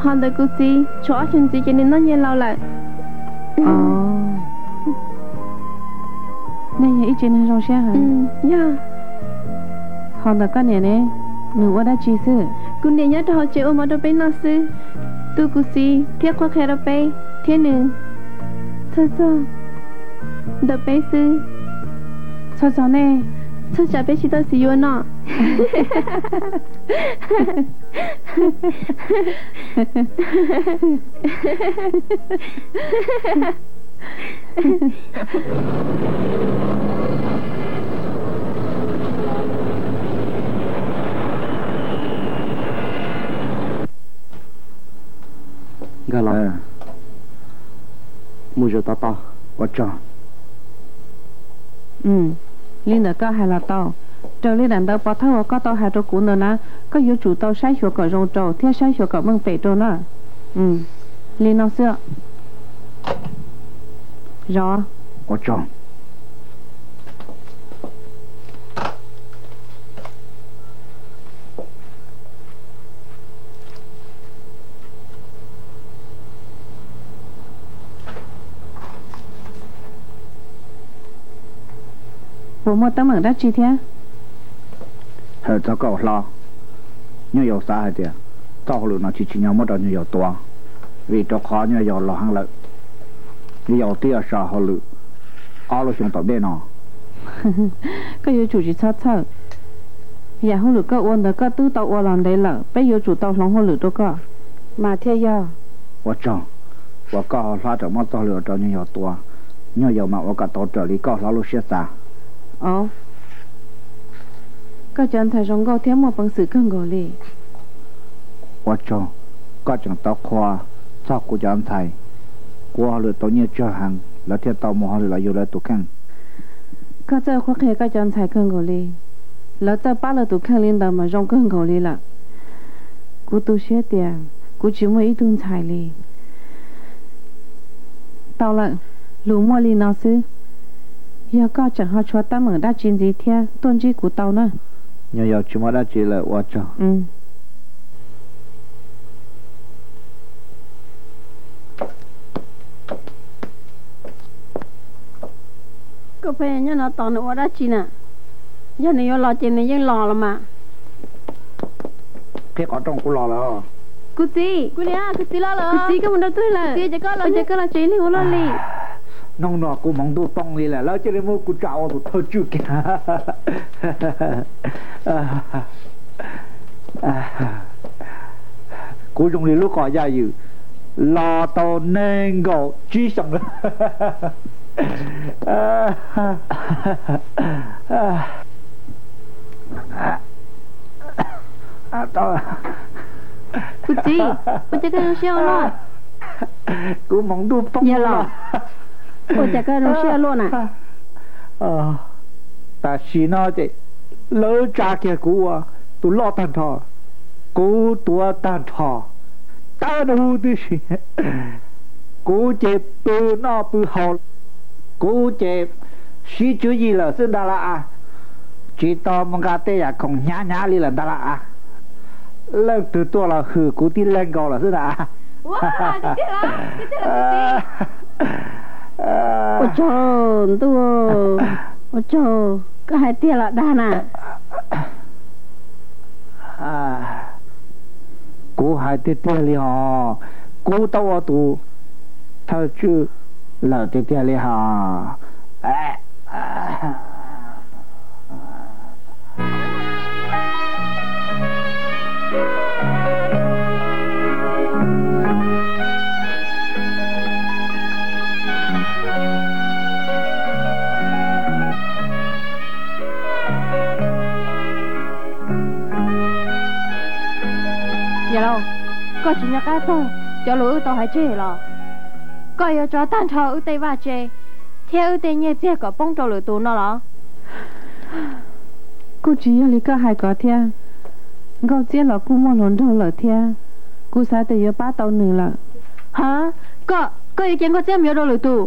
Ho ntawm kuv txiv tshuav ob xyoos ntxiv ces nws noj nyiaj laus lawm. Nej yog ib tsev neeg zoo siab heev. Yog. Ho ntawm koj niam ne, nws ua dab tsi xwb? Kuv niam nyob rau hauv tsev ua mov rau peb noj xwb, tu kuv txiv thiab qhuab qhia rau peb, thiab nws txhawj txog ntawm peb xwb. Txhawj txog nej? Txhawj tsam peb tsis tau txiv yuav no. Nkag los, mus zaum tau tau. Ua tsaug. Li ntawm koj hais los tau. Raws li daim ntawv pov thawj uas koj tau hais rau kuv ntawd na, koj yuav tsum tau saib xyuas kom zoo rau thiab saib xyuas kom meej pem rau na. Li no xwb. Zov. Ua tsaug. Puas muaj teeb meem dab tsi thiab? Hawm txog koj hlob, nyuj yaus xav hais tias txoj hauj lwm no tsis tsim nyog muab rau nyuj yaus tua, vim rau qhov nyuj yaus laus heev lawm. Nyuj yaus twb yuav so hauj lwm ob lub xyoo tom ntej no. Koj yuav tsum tsis txhob txhawj. Yam hauj lwm koj ua ntawd koj twb tau ua los ntev lawm, peb yuav tsum tau hloov hauj lwm rau koj. Mas thiaj yog. Ua tsaug uas koj ho hlob tseem muab txoj hauj lwm rau nyuj yaus tua, nyuj yaus mam ua kom tau raws li koj hlob lub siab xav. Os, koj cov ntxhais zoo nkauj thiab muaj peev xwm kawg nkaus li. Ua tsaug, koj tseem tau qhuas txog kuv cov ntxhais. Kuv ua hauj lwm tau nyiaj tsawg heev, lawv thiaj tau mus hauj lwm los yug lawv tus kheej. Koj txawj qhuab qhia koj cov ntxhais kawg nkaus li. Lawv txawj pab lawv tus kheej li ntawd mas zoo kawg nkaus li lawm. Kuv tu siab tias kuv tsis muaj ib tug ntxhais li. Tau lawm, lus muaj li no xwb. Yog koj tseem ho tshuav teeb meem dab tsi ntxiv thiab tuaj ntsib kuv tau na. Nyuam yaus tsis muaj dab tsi lawm, ua tsaug. Koj pheej nyob no tos nws ua dab tsi na? Yog nws yuav los ces nws yeej los los mas. Qhib qhov rooj, kuv los lawm. Kuv txiv, kuv niam, kuv txiv los lawm. Kuv txiv, koj mus rau twg lawm? Kuv txiv, ces koj los, ces koj los tsev lig ua luaj li. Hnub no kuv hmoov ntuj poob li lawm, lawv cia li muab kuv tsa ua tus thawj tswj kiag. Kuv zoo li lub qos yaj ywm los tau nees nkaum tsib xyoos lawm. Kuv txiv, ua cas koj zoo siab ua luaj? Kuv hmoov ntuj poob los. Ua cas koj zoo siab ua luaj na? Tam sim no ces lawv tsa kiag kuv ua tus loj tag nrho, kuv tuav tag nrho, tawb nug tib si. Kuv ces pw noj pw haus, kuv ces siv tswv yim lawm xwb ntag lauj. Tsis tau mus nqa tej yam khoom hnyav hnyav li lawm ntag lauj. Leej twg tuaj los hwm kuv tib leeg nkaus lawm xwb ntag. Ua tsaug ntuj, ua tsaug, koj hais tiag los dag na? Kuv hais tiag tiag li hos, kuv tau ua tus thawj tswj lawm tiag tiag li hos. Yawg laus, koj tsis nco qab txog cov lus wb tau hais tseg los? Koj yuav tso tag nrho wb tej vaj tse thiab wb tej nyiaj txiag kom poob rau lwm tus no los? Kuj tsis yog li koj hais ko thiab. Nkauj Txiab los kuj muaj hluas nraug lawm thiab, kuv xav tias yuav pab tau nws lawm. Ha, koj, koj yuav cia Nkauj Txiab mus yuav dua lwm tus?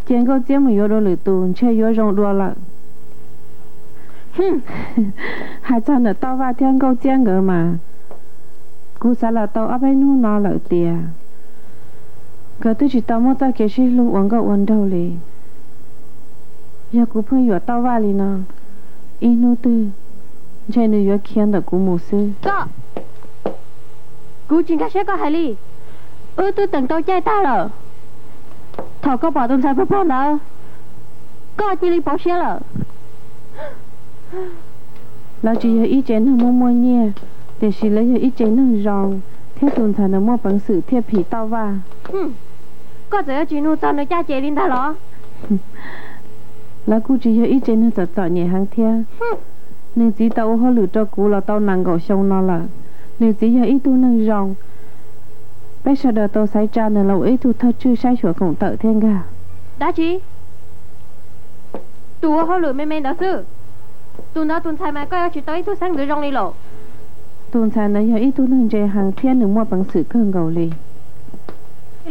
Cia Nkauj Txiab mus yuav dua lwm tus ntshe yuav zoo dua lawm. Hais txog ntawm Tauj Vaj thiab Nkauj Txiab nkawd mas, kuv xav los tau ob peb hnub no lawm tias nkawd twb tsis tau muaj txoj kev sib hlub ua nkauj ua nraug li. Yog kuv pheej yuam Tauj Vaj li no, ib hnub twg ntshe nws yuav khiav ntawm kuv mus xwb. Koj, kuv tsis nkag siab koj hais li. Wb twb teem tau caij tag lawm. Thaum koj pom tus ntxhais pog pog ntawd, koj cia li pauv siab lawm. Lawv tsis yog ib tsev neeg muaj muaj nyiaj, tiam sis lawv yog ib tsev neeg zoo, thiab tus ntxhais ntawd muaj peev xwm thiaj phim Tauj Vaj. Koj txawm yuav tsis nug txog nws caj ces li ntag los? Lawv kuj tsis yog ib tsev neeg txom txom nyem heev thiab. Nws txiv tau ua hauj lwm rau kuv los tau nees nkaum xyoo no lawm. Nws txiv yog ib tug neeg zoo, peb sawv daws tau xaiv tsa nws los ua ib tug thawj tswj saib xyuas koom tawm thiab nkag. Dab tsi? Tus ua hauj lwm me me ntawd xwb? Tus ntawd tus ntxhais mas koj yuav tsis tau ib tug xeeb ntxwv zoo li lawm. Tus ntxhais ntawd yog ib tug neeg ntse heev thiab nws muaj peev xwm kawg nkaus li.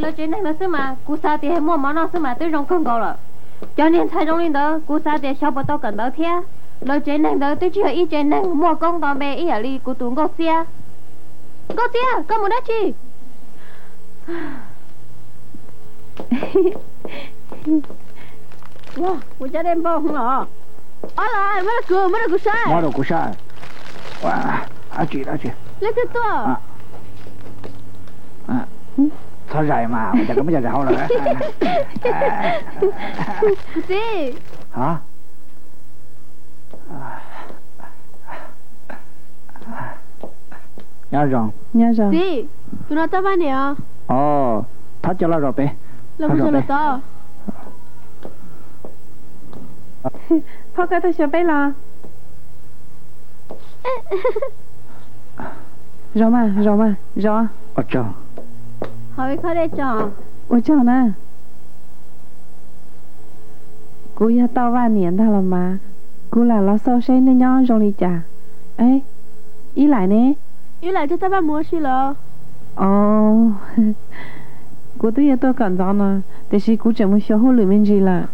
Lawv tsev neeg ntawd xwb mas kuv xav tias muaj mov noj xwb mas twb zoo kawg nkaus lawm. Cov niag ntxhais zoo li ntawd kuv xav tias xyov puas tau kawm ntawv thiab. Lawv tsev neeg ntawd twb tsis yog ib tsev neeg muaj koob nto npe ib yam li kuv tus Nkauj Txiab. Nkauj Txiab, koj mus dab tsi? Ua cas dej npau los? Ob lawm, muab rau kuv, muab rau kuv saib. Muab rau kuv saib. Dab tsi, dab tsi? Leej twg tuaj? Txhob zais mas, ua cas koj muab cov zais hauv lawm? Kuv txiv. Ha? Nyob zoo. Nyob zoo. Txiv, tus no Txaj Vaj niam os. Os, thov coj los zaum pem. Los kuv zaum los tod. Phauj, koj tuaj xyuas peb los? Zaum mas, zaum mas, zaum. Ua tsaug. Ho ib khob dej tso. Ua tsaug na. Kuv yog Tauj Vaj niam ntag los mas, kuv lam los xauj seb nej nyob zoo li cas. Ib laim ne? Ib Laim, tuaj tab vaj mus ua si lawm? Os, kuv twb yuav tuaj kom ntxov no, tiam sis kuv tseem mus xyuas hauj lwm me ntsis lawm.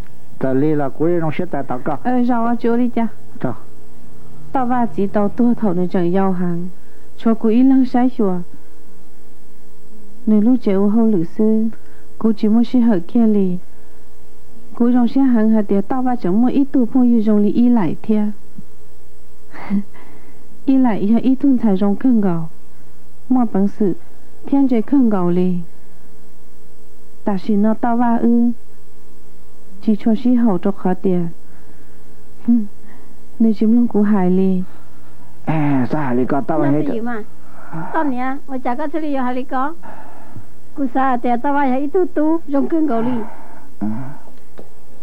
Raws li los kuv zoo siab tais tos koj. Zaum no tsis ua li cas. Toj Vaj txiv tau tuag thaum nws tseem yau heev, tshuav kuv ib leeg saib xyuas nws lub tsev ua hauj lwm xwb. Kuv tsis muaj sij hawm kiag li. Kuv zoo siab heev hais tias Toj Vaj tseem muaj ib tug phooj ywg zoo li Ib Laim thiab. Ib Laim yog ib tug ntxhais zoo kawg nkaus, muaj peev xwm thiab ntse kawg nkaus li. Tam sim no Toj Vaj wb tsis tshua sib haum rau qhov tias nws tsis mloog kuv hais li. Xav hais li ko Toj Vaj. Toj niam, ua cas koj thiaj li yuav hais li ko? Kuv xav hais tias Toj Vaj yog ib tug tub zoo kawg nkaus li.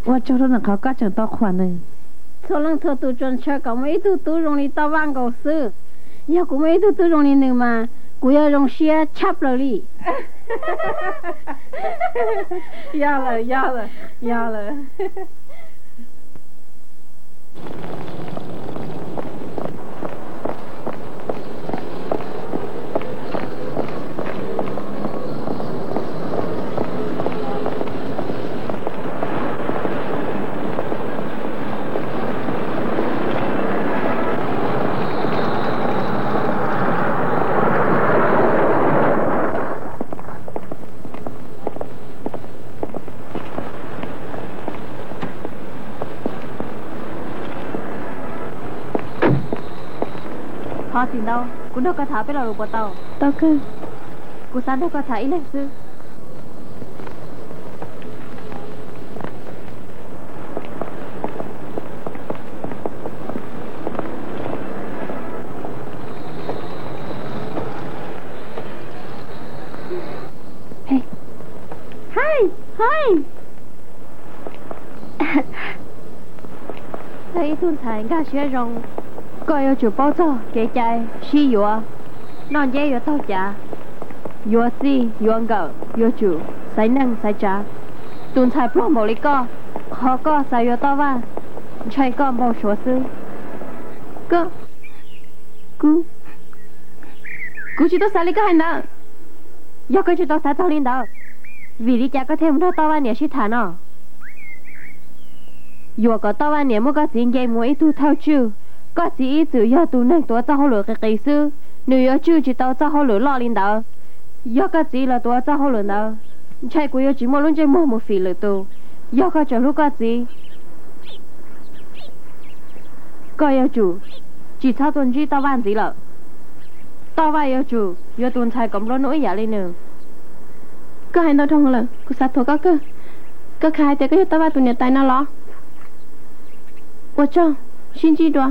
Ua tsaug rau nws qhov koj tseem tau qhuas nws. Txhua leej txhua tus tsuas ntshaw kom muaj ib tug tub zoo li Toj Vaj nkaus xwb. Yog kuv muaj ib tug tub zoo li nws mas kuv yuav zoo siab tshaj plaws li. Yog lawm, yog lawm, yog lawm. Thov txim ntau, kuv nrog koj tham peb lo lus puas tau? Tau kawg. Kuv xav nrog koj tham ib leeg xwb. Hais, hais. Yog ib tug ntxhais nkag siab zoo, koj yuav tsum paub txog kev cai sib yuav, noj nceb yuav taug cav, yuav txij yuav nkawm yuav tsum xaiv neej xaiv tsav. Tus ntxhais pluag npaum li koj, qhov koj xav yuav Toj Vaj, ntshai koj npau suav xwb. Koj, kuv, kuv tsis tau xav li koj hais ntawd. Yog koj tsis tau xav txog li ntawd, vim li cas koj thiaj mus nrog Toj Vaj niam sib tham no? Yuam kom Toj Vaj niam muab koj txiv nce mus ua ib tug thawj tswj. Koj txiv ib txwm yog tus neeg tuav txoj hauj lwm qis qis xwb, nws yuav tswj tsis tau txoj hauj lwm loj li ntawd. Yog koj txiv los tuav txoj hauj lwm ntawd, ntshai kuv yuav tsis muaj lub ntsej muag mus fim lwm tus. Yog koj tseem hlub koj txiv, koj yuav tsum tsis txhob tuaj ntsib Toj Vaj ntxiv lawm. Toj Vaj yuav tsum yuav tus ntxhais kom nplua nuj ib yam li nws. Koj hais ntau dhau lawm, kuv xav thuam koj kawg. Koj kha hais tias koj yog Toj Vaj tus niam tais no los? Ua tsaug, sib ntsib dua.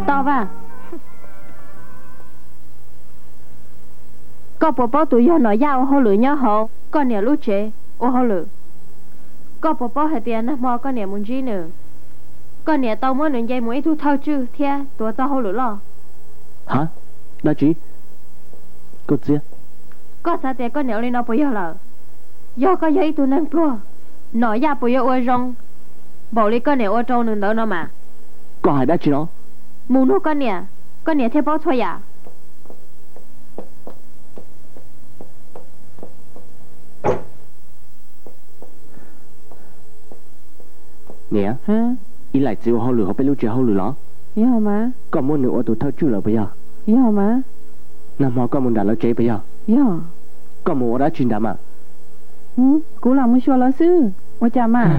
Toj Vaj, koj puas paub tus yog Nom Yaj ua hauj lwm nyob hauv koj niam lub tsev ua hauj lwm? Koj puas paub hais tias nag hmo koj niam mus ntsib nws, koj niam tau muab nws nce mus ib tug thawj tswj thiab tuav txoj hauj lwm loj? Ha, dab tsi? Koj txiv, koj xav tias koj niam ua li no puas yog lawm? Yog koj yog ib tug neeg pluag, Nom Yaj puas yuav ua zoo npaum li koj niam ua rau nws ntawd no mas? Koj hais dab tsi no? Mus nug koj niam, koj niam thiaj paub txhua yam. Niam, Ib Laim txiv ua hauj lwm hauv peb lub tsev hauj lwm los? Yog mas. Koj muab nws ua tus thawj tswj lawm puas yog? Yog mas. Nag hmo koj mus nram lawv tsev puas yog? Yog. Koj mus ua dab tsi nrad mas? Kuv lam mus xyuas lawv xwb, ua cas mas?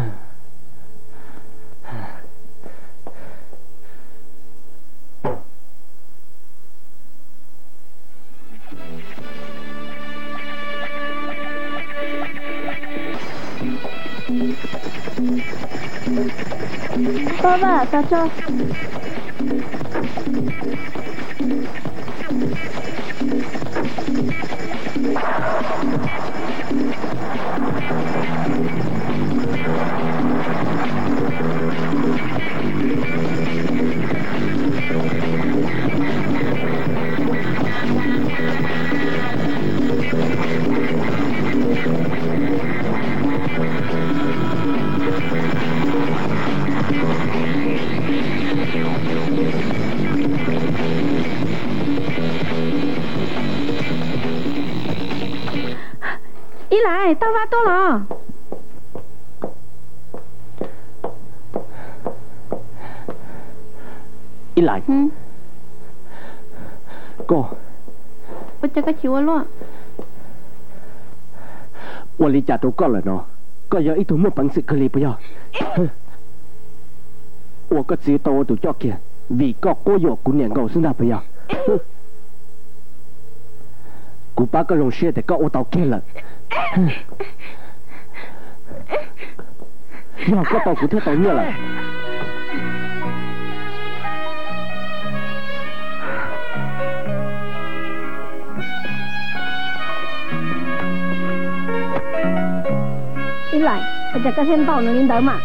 Vaj, tas tso. Ib Lais, tau Vaj tuaj los. Ib Lais, koj, ua cas koj chim ua luaj? Ua li cas rau koj lawm no? Koj yog ib tug muaj peev xwm kawg li puas yog? Ua koj txiv tau ua tus coj kiag vim koj quab yuam kuv niam nkaus xwb ntag puas yog? Kuv pab koj zoo siab tias koj ua tau kiag lawm. Yog koj tau kuv thiaj tau nyiaj lawm. Ib Lais, ua cas koj thiaj ntaus nws li ntawd mas?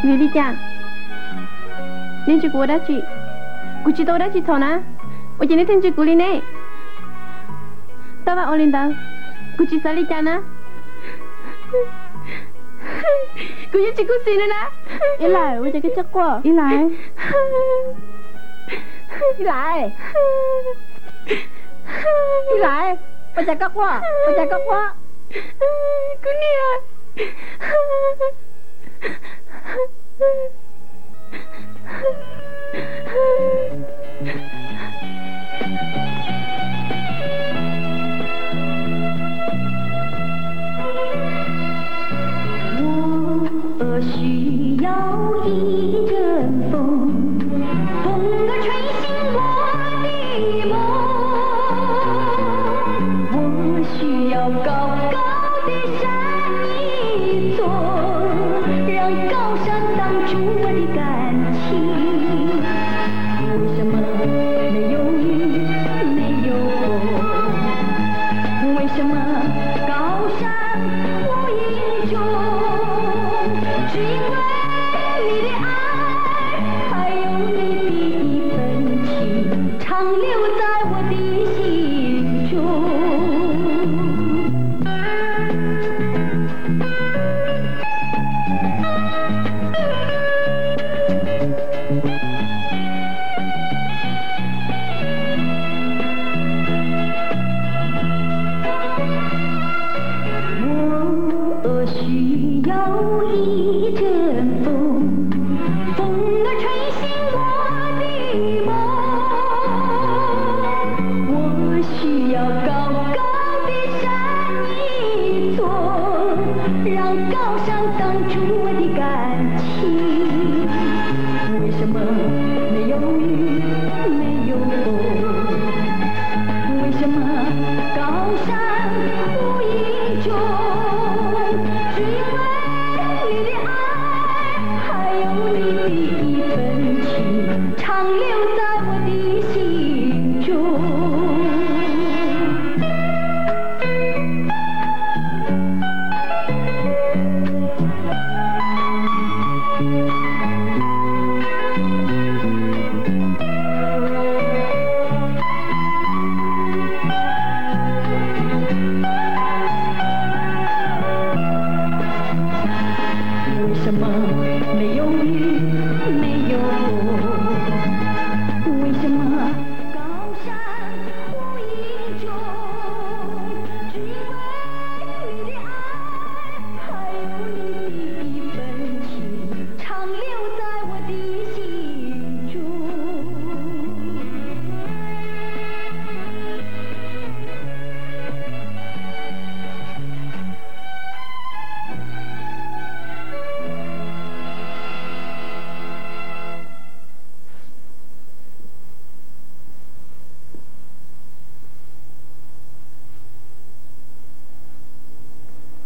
Vim li cas? Nej ntsia kuv ua dab tsi? Kuv tsis tau ua dab tsi txhaum na, ua cas nej thiaj ntsia kuv li ne? Tau Vaj ua li ntawd, kuv tsis xav li cas na. Kuv yeej tsis khuv xim li na. Ib Lais, ua cas koj tseem quaj? Ib Lais, Ib Lais, Ib Lais, ua cas koj quaj? Ua cas koj quaj? Kuv niam.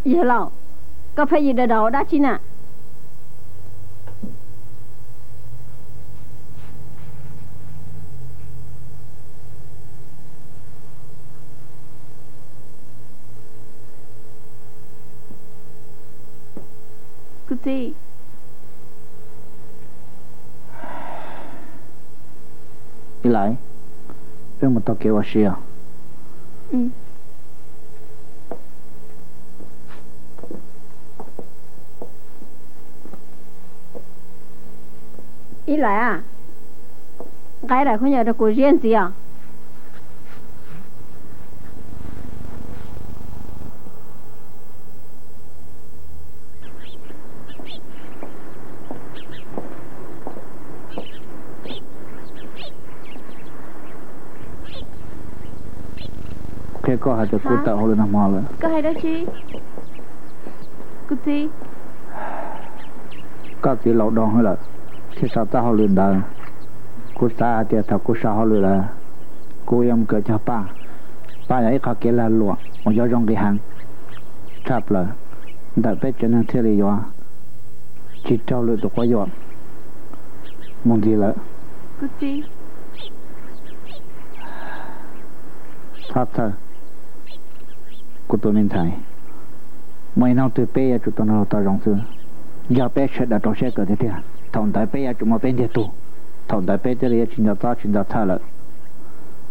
Yawg laus, koj pheej yws daws daus dab tsi na? Kuv txiv. Ib Lais, peb mus taug kev ua si os. Ib Lais, nqa daim khaub ncaws rau kuv ziab ntxiv os. Qhia koj hais tias kuv tawm hauj lwm nag hmo lawm. Koj hais dab tsi? Kuv txiv. Koj txiv laus doo heev lawm thiaj sau txoj hauj lwm ntawd. Kuv xav hais tias thaum kuv sau hauj lwm lawm, kuv yuav mus kawm cog paj. Paj yog ib qho kev lag luam uas yuav zoo nqis heev tshaj plaws, ntawm peb tsev neeg thiaj li yuav tsis raug lwm tus quab yuam mus ntxiv lawm. Txhob txhawj, kuv tus me ntxhais, muaj ib hnub twg peb yuav tsum tau nrog luag tau zoo xwb. Yog peb sawv daws rau siab kawm tiag tiag, thaum ntawd peb yuav tsum muaj peb ntiag tug. Thaum ntawd peb thiaj li yuav tsis nco txob tsis nco txhawj lawm.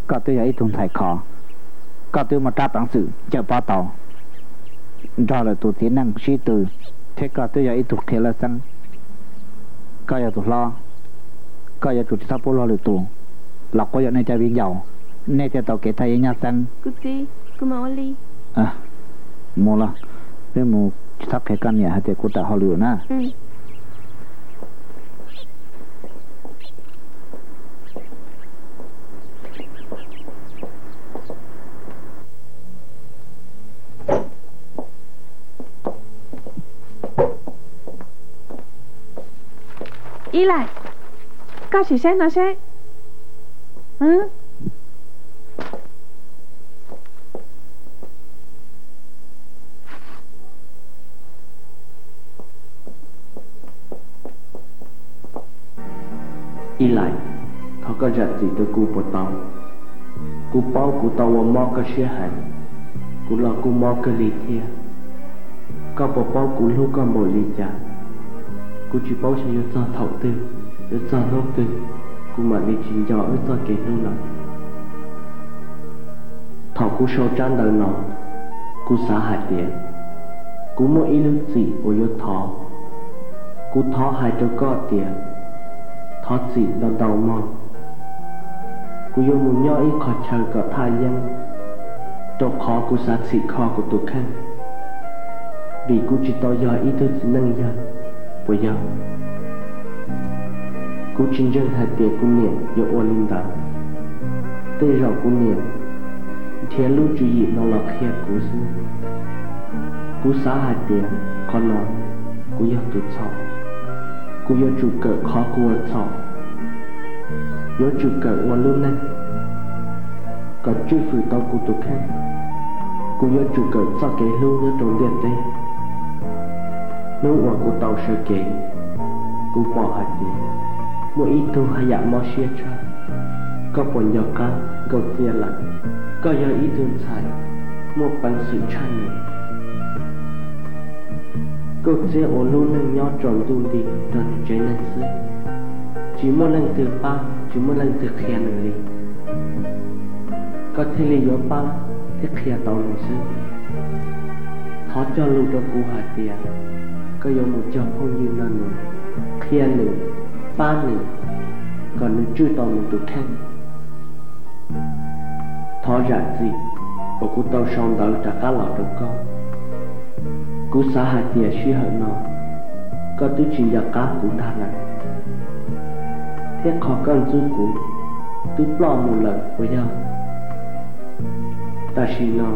Koj twb yog ib tug ntxhais khov, koj twb muaj rab peev xwm cawm pob tau nrog lwm tus txiv neej sib tw, thiab koj twb yog ib tug qhia laj xeeb. Koj yog tus hlob, koj yuav tsum tsis txhob pub luag lwm tus los quab yuam nej cov viv ncaus, nej thiaj tau kev thaj yeeb nyab xeeb. Mus los, peb mus tsis txhob qhia koj niam hais tias kuv tawm hauj lwm na. Ib Lais, koj sim saib no seb. Ib Lais, thov koj zam txim rau kuv puas tau? Kuv paub kuv tau ua mob koj siab heev, kuv los kuj mob kawg li thiab. Koj puas paub kuv hlub koj npaum li cas? Kuv tsis paub xyov yuav txog thaum twg, yuav txog hnub twg, kuv mam li tsis nco wb txoj kev hlub lawm. Thaum kuv sau tsab ntawv no, kuv xav hais tias kuv muaj ib lub txim uas yuav thov. Kuv thov hais rau koj tias thov txim ntau ntau mog. Kuv yuav mus nyob ib qho chaw kom thaj yeeb, rau qhov kuv xav txhim kho kuv tus kheej, vim kuv tsis tau yog ib tug txiv neej yawg, puas yog? Kuv tsis ntseeg hais tias kuv niam yuav ua li ntawd. Tej zaum kuv niam nrhiav lub tswv yim no los qhia kuv xwb. Kuv xav hais tias qhov no kuv yog tus txhaum. Kuv yuav tsum kawm qhov kuv ua txhaum, yuav tsum kawm ua lub neej kom tswj hwm tau kuv tus kheej. Kuv yuav tsum kawm txoj kev hlub nyob rau ntiaj teb. Hnub uas kuv tau sawv kev, kuv pom hais tias muaj ib tug haj yam mob siab tshaj. Koj puas nco qab Nkauj Txiab lawm? Koj yog ib tug ntxhais muaj peev xwm tshaj nws. Nkauj Txiab ua lub neej nyob tsaus ntuj nti rau nws tsev neeg xwb, tsis muaj leej twg pab, tsis muaj leej twg qhia nws li. Koj thiaj li yuav pab thiab qhia tau nws xwb. Thov cog lus rau kuv hais tias koj yuav mus cog phooj ywg nrog nws, qhia nws, pab nws, kom nws tswj tau nws tus kheej. Thov zam txim uas kuv tau sau ntawv rov qab los rau koj. Kuv xav hais tias sij hawm no koj twb tsis nco qab kuv ntag lawm, thiab qhov koj ntxub kuv twb ploj mus lawm puas yog? Tam sim no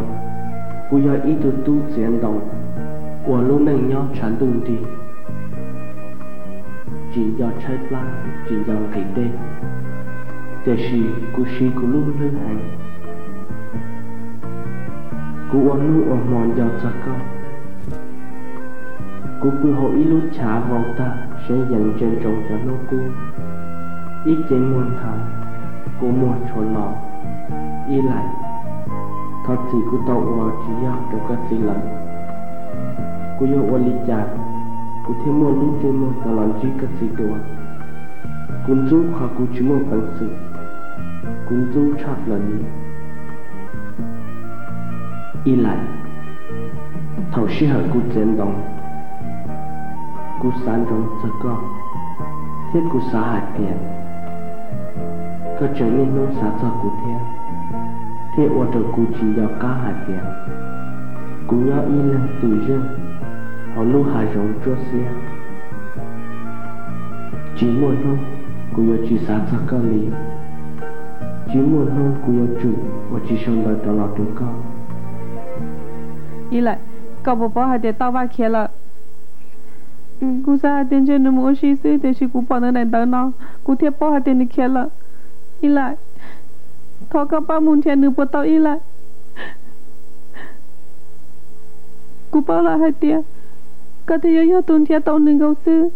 kuv yog ib tug tub txiav ntoo uas lub neej nyob tshav ntuj nrig, tsis nco tshaib plab, tsis nco nqhis dej, tiam sis kuv siv kuv lub hlwb heev. Kuv ua hnub ua hmo nco txog koj, Kuv pw hauv ib lub chav vau tag, seev yees ntsia ntsoov cov hnub qub. Ib ce muag nthav, kua muag tshua los. Ib Laim, thov txim kuv tau ua tsis yog rau koj txiv lawm. Kuv yuav ua li cas kuv thiaj muaj lub ntsej muag rov los ntsib koj txiv dua? Kuv ntxub qhov kuv tsis muaj peev xwm, kuv ntxub tshaj plaws li. Ib Laim, thaum sij hawm kuv txiav ntoo, kuv xav ntsoov txog koj, thiab kuv xav hais tias koj tseem niaj hnub xav txog kuv thiab, thiaj ua rau kuv tsis nco qab hais tias kuv nyob ib leeg twm zeej hauv lub hav zoov tsuab xiab. Tsis muaj hnub kuv yuav tsis xav txog koj li. Tsis muaj hnub kuv yuav tsum ua tsis sau ntawv rov los rau koj. Ib Laim, koj puas paub hais tias Toj Vaj khiav lawm? Kuv xav hais tias ntshe nws mus ua si xwb, tiam sis kuv pom nws daim ntawv no, kuv thiaj paub hais tias nws khiav lawm. Ib Laim, thov koj pab mus nrhiav nws puas tau Ib Laim? Kuv paub lawm hais tias koj thiaj yuav yog tus nrhiav tau nws nkaus xwb.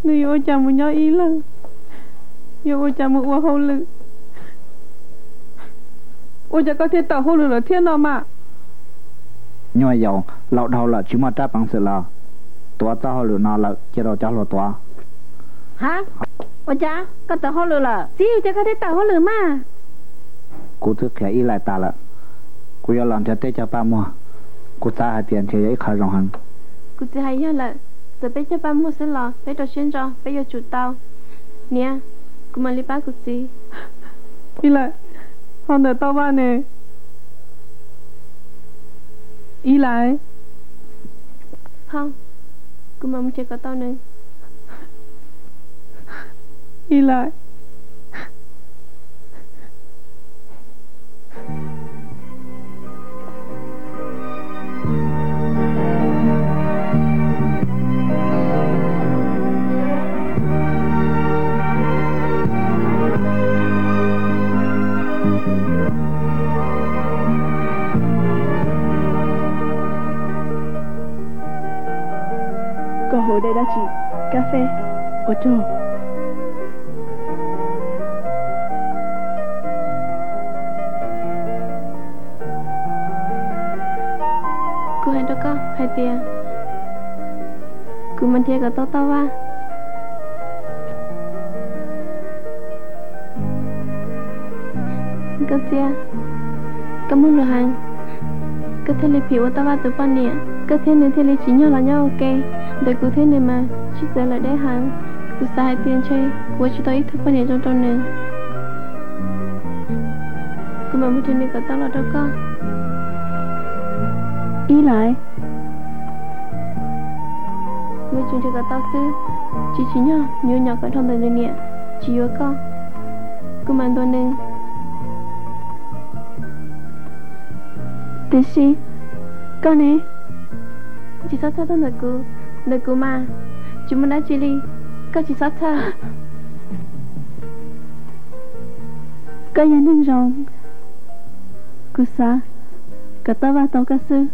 Nws yuav ua cas mus nyob ib leeg, yuav ua cas mus ua hauj lwm? Ua cas koj thiaj tawm hauj lwm lawm thiab no mas? Nyuaj yaus, laus dhau lawm tsis muaj rab peev xwm los, tuav txoj hauj lwm no lawm cia rau cov hluas tuav. Ha, ua cas koj tawm hauj lwm lawm? Txiv, ua cas koj thiaj tawm hauj lwm mas? Kuv twb qhia Ib Laim tas lawm, kuv yuav los nrhiav teb chaws paj muag. Kuv xav hais tias nrhiav yog ib qho zoo heev. Kuv txiv hais yog lawm, txawm peb caug paj muag xwb los peb rau siab ntso peb yuav tsum tau. Niam, kuv mam li pab kuv txiv. Ib Laim, ho ntawm Toj Vaj ne? Ib Laim. Phauj, kuv mam mus check kom tau nws. Ib Laim. Koj haus dej dab tsi? Kab feb. Ua tsaug. Kuv hais rau koj hais tias kuv mam nrhiav kom tau Toj Vaj. Nkauj Txiab, koj muaj lus heev, koj thiaj li phim ua Toj Vaj tus poj niam, koj thiab nws thiaj li tsim nyog los nyob ua ke. Ntawm kuv thiab nws mas tsis txawv lawm deb heev. Kuv xav hais tias ntshe kuv ua tsis tau ib tug poj niam zoo rau nws. Kuv mam mus nrhiav nws kom tau los rau koj. Ib Laim. Mus tsuas nrhiav kom tau xwb, tsis tsim nyog nyuam nyom kom dhau ntawm nws niam tsis yuav koj. Kuv mam ntuas nws. Tiam sis koj ne? Tsis txhob txhawj tuaj ntawm kuv, ntawm kuv mas tsis muaj dab tsi li, koj tsis txhob txhawj. Koj yog neeg zoo, kuv xav kom Toj Vaj tau koj xwb.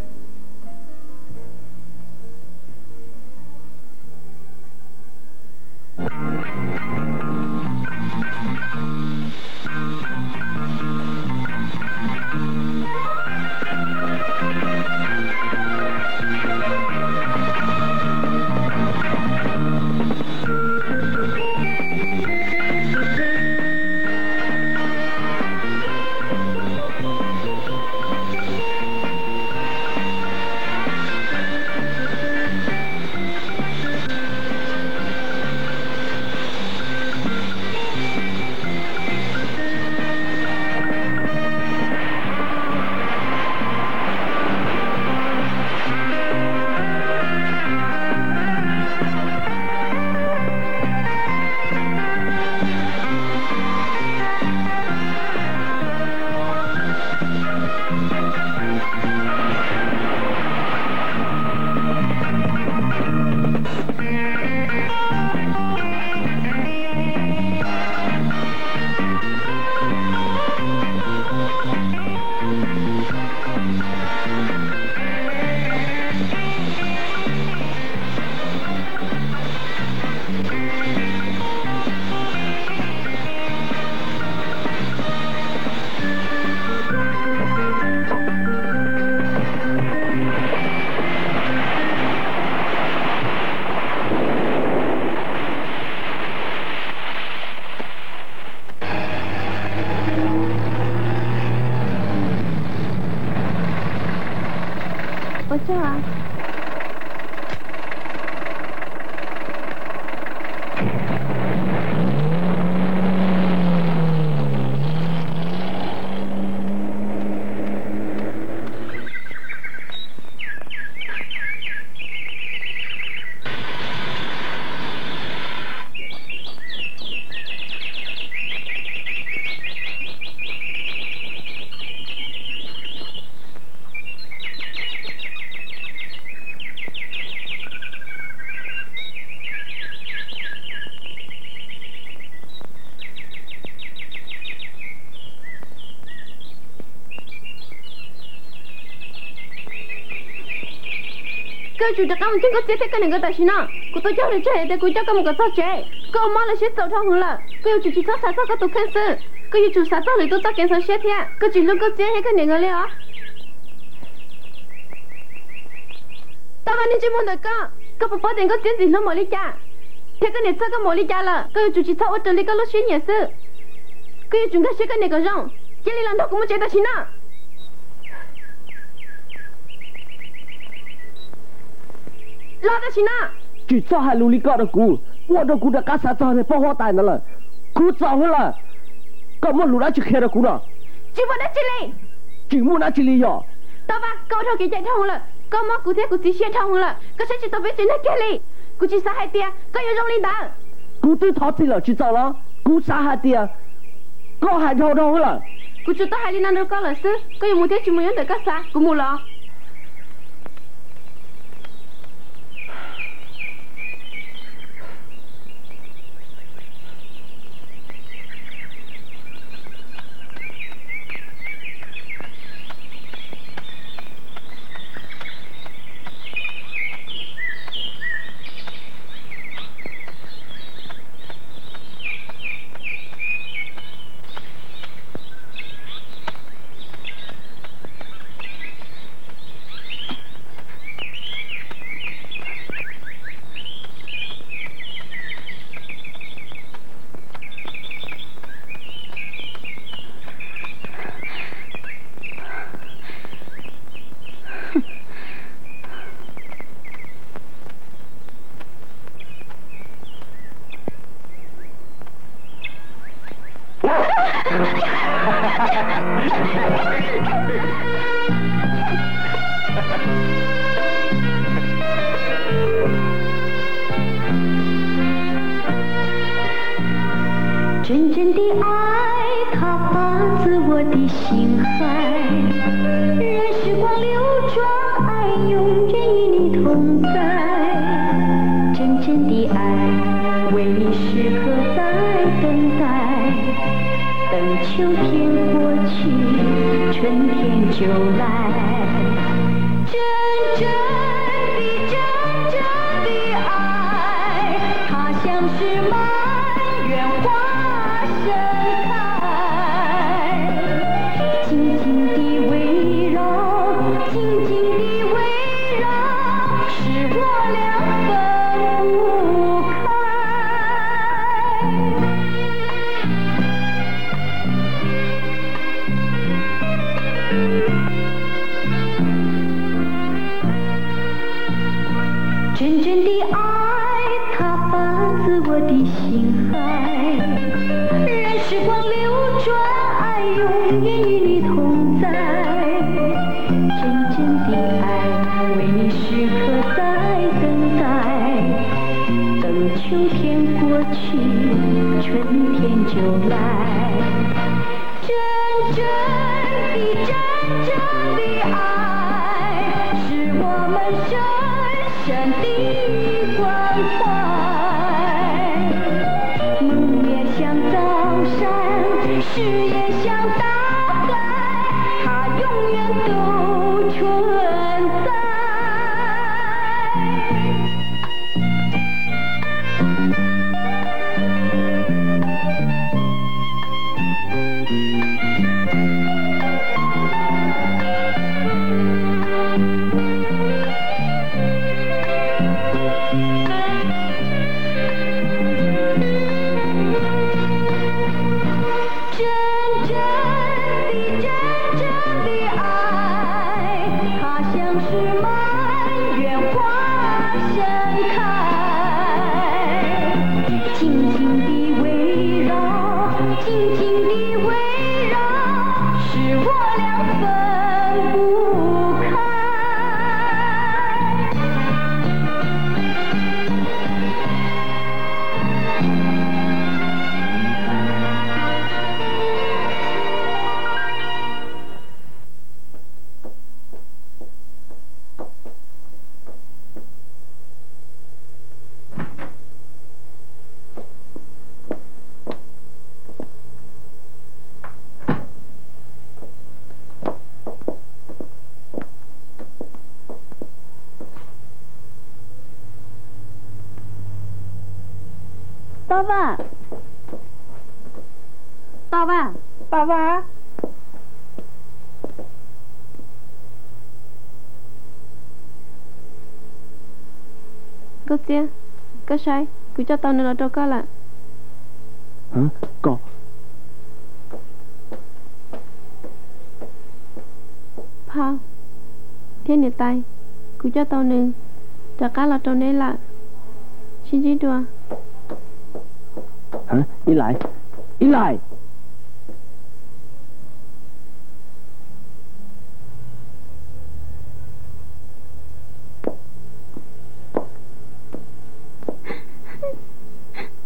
Ua tsaug. Koj yuav tsum rov qab mus cuag Nkauj Txiab thiab koj niam nkawd tam sim no. Kuv tau cog lus tseg hais tias kuv coj koj mus kom txog tsev, koj ua mob lawv siab txaus dhau hwv lawm. Koj yuav tsum tsis txhob xav txog koj tus kheej xwb, koj yuav tsum xav txog lwm tus txoj kev ntxhov siab thiab. Koj tsis hlub Nkauj Txiab thiab koj niam nkawd li os. Tau mas, niag ntsej muag ntawm koj, koj puas paub tias Nkauj Txiab ntxim hlub Maum li cas, thiab koj niam txhawj koj Maum li cas lawm? Koj yuav tsum tsis txhob ua raws li koj lub siab nyiam xwb. Koj yuav tsum nkag siab koj niam kom zoo. Cia li los nrog kuv mus tsev tam sim no. Los tam sim no. Tsis txhob hais lus li ko rau kuv, ua rau kuv rov qab xav txog niag poj huab tais ntawd lawm. Kuv txaus hwv lawm. Koj muaj lus dab tsi qhia rau kuv no? Tsis muaj dab tsi li. Tsis muaj dab tsi li yog? Tau mas, koj ua dhau kev cai dhau lawm, koj mob kuv thiab kuv txiv siab dhau hwv lawm, koj saib tsis taus peb tsev neeg kiag li. Kuv tsis xav hais tias koj yuav zoo li ntawd. Kuv twb thov txim lawm tsis txaus los? Kuv xav hais tias koj hais dhau dhau lawm. Kuv tsuas tau hais li no rau koj lawm xwb, koj yuav mus thiab tsis mus nyob ntawm koj xav, kuv mus los.真正的爱，它发自我的心怀。任时光流转，爱永远与你同在。真正的爱，为你时刻在等待。等秋天过去，春天就来。 真正的，真正的爱，它像是满园花盛开。紧紧地围绕，紧紧地围绕，使我俩分不开。 真正的爱，它发自我的心怀。任时光流转，爱永远与你同在。真正的爱，为你时刻在等待。等秋天过去，春天就来。 真正的，真正的爱，是我们深深的关怀。梦也像早霞，誓言像大海，它永远都存 Toj Vaj, Toj Vaj, Toj Vaj. Nkauj Txiab, koj saib, kuv coj tau nws los rau koj lawm. Koj, phauj thiab niam tais, kuv coj tau nws rov qab los rau neb lawm. Sib ntsib dua. Ib Lais, Ib Lais.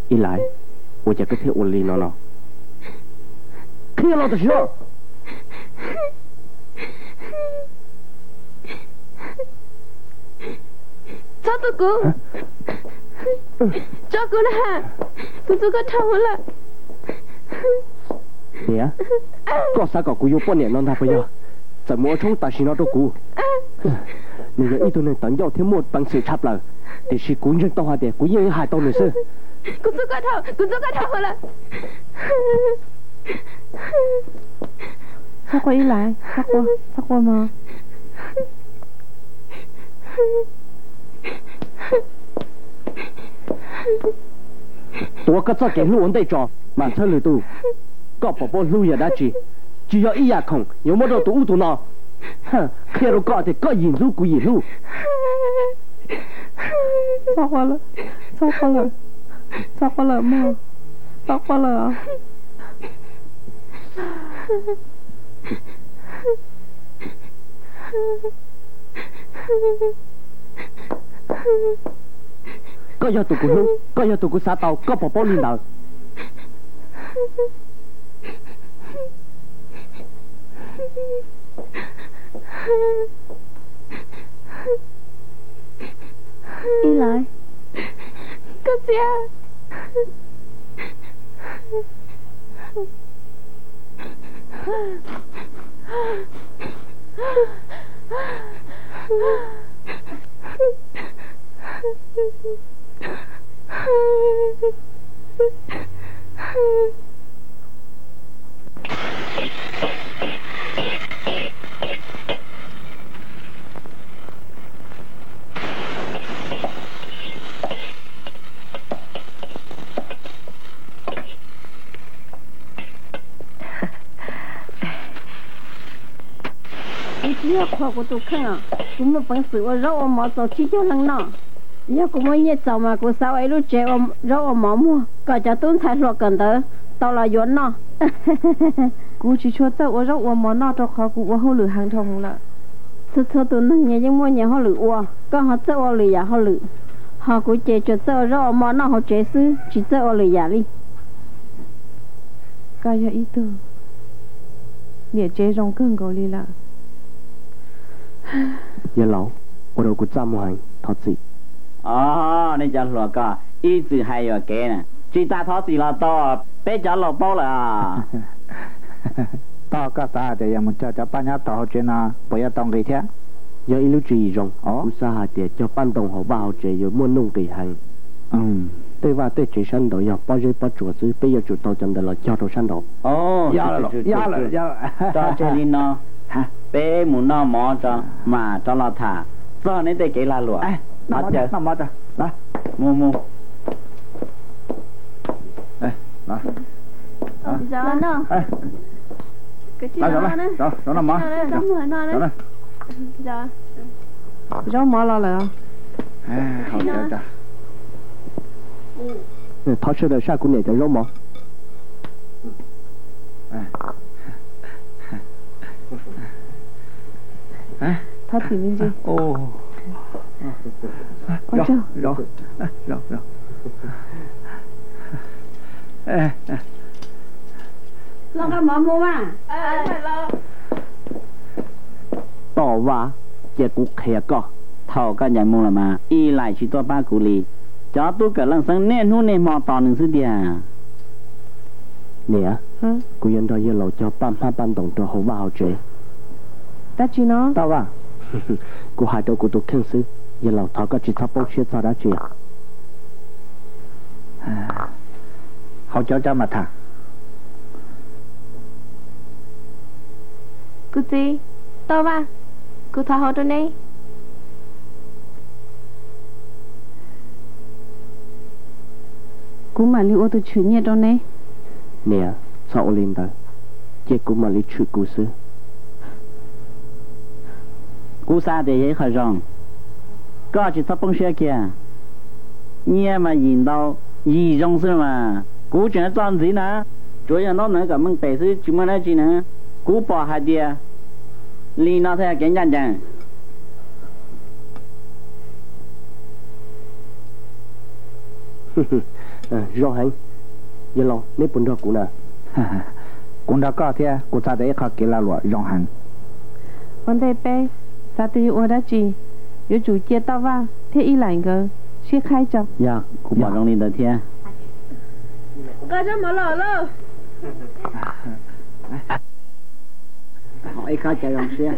Ib Lais, ua cas koj thiaj ua li no no? Qhia los tam sim no. Txhob tua kuv, tso kuv na, kuv ntxub koj dhau lawm. Niam, koj xav kom kuv yuav poj niam no ntag puas yog? Txawm mus ua tshoob tam sim no rau kuv. Nws yog ib tug neeg tawv ncauj thiab muaj peev xwm tshaj plaws, tiam sis kuv ntseeg tau hais tias kuv yeej hais tau nws xwb. Kuv ntxub koj dhau, kuv ntxub koj dhau lawm. Txhob quaj Ib Lais, txhob quaj, txhob quaj mog. Tuav koj txoj kev hlub ua ntej tso, mas txhawb lwm tus. Koj pom paub hlub yog dab tsi? Tsis yog ib yam khoom yuav muab rau tus ub tus no. Qhia rau koj tias koj yim ntxub kuv yim hlub. Txhob quaj lawm, txhob quaj lawm, txhob quaj lawm mog, txhob quaj lawm. Koj yog tus kuv hlub, koj yog tus kuv xav tau, koj puas paub li ntawd? Ib Lais, koj txiv. Kuv tsis yog qhuas kuv tus kheej os, kuv muaj peev xwm ua zaub ua mov txaus tsib caug leej noj. Yog kuv muaj nyiaj txaus mas kuv xav ua ib lub tsev ua zaub ua mov muag kom cov tub ntxhais hluas kawm ntawv tau los yuav noj. Kuv tsis tshua txawj ua zaub ua mov noj rau qhov kuv ua hauj lwm heev dhau hwv lawm. Txhua txhua tus neeg nyias yeej muaj nyias hauj lwm ua, koj ho txawj ua lwm yam hauj lwm, ho kuv ces tsuas txawj ua zaub ua mov noj hauv tsev xwb, tsis txawj ua lwm yam li. Koj yog ib tug niam tsev zoo kawg nkaus li lawm. Yawg laus, ua rau kuv txaj muag heev, thov txim. Os, nej cov hluas ko ib txwm hais yuam kev na, tsis tas thov txim los tau, peb cov laus paub lawm. Tog, koj xav hais tias yog mus cog cov paj nyab tom hauv tsev no puas yuav tau nqi thiab? Yog ib lub tswv yim zoo. Kuv xav hais tias cog paj ntoos hauv vaj hauv tsev yuav muaj nuj nqis heev. Tej vaj tej tsev sab nraud yog pob zeb pob tsuas xwb, peb yuav tsum tau cov ntawd los cog rau sab nraud. Tso tseg li no, peb mus noj mov tso, mam rov los tham txog neb tej kev lag luam. Mus, mus. Zaub mov los lawm. Thov sawv daws saj kuv niam cov zaub mov. Thov txim me ntsis. Toj Vaj, cia kuv qhia koj. Thaum koj ncaim mus lawm mas Ib Laim tsis tuaj pab kuv li. Cov tub kawm leej xeeb niaj hnub niaj hmo tos nws xwb tiag. Niam, kuv yuav nrog yawg laus cog paj hmab paj ntoos rau hauv vaj hauv tsev. Dab tsi no? Toj Vaj, kuv hais rau kuv tus kheej xwb, yawg laus thov koj tsis txhob poob siab txog dab tsi. Hauv cov rab mas tham. Kuv txiv, tau vaj, kuv thov hauv rau neb. Kuv mam li ua tus tshwm nyiaj rau neb. Niam, txhob ua li ntawd, cia kuv mam li tshwm kuv xwb. Kuv xav tias yog ib qho zoo, koj tsis txhob poob siab kiag. Nyiaj mas yim ntau, yim zoo xwb mas. Kuv tseem txo ntxiv na, tsuav yog ntaub ntawv kom meej pem xwb tsis muaj dab tsi na. Kuv pom hais tias li no thiaj yog kev ncaj ncees. Zoo heev. Yawg laus, neb puas nrog kuv na? Kuv nrog koj thiab, kuv xav tias ib qho kev lag luam zoo heev. Ua ntej peb xav tias yuav ua dab tsi, yuav tsum cia Toj Vaj thiab Ib Laim nkawd sib qhaib tso. Yog, kuv pom zoo li ntawd thiab. Nqa zaub mov los lauj. Ib qho cov zoo siab.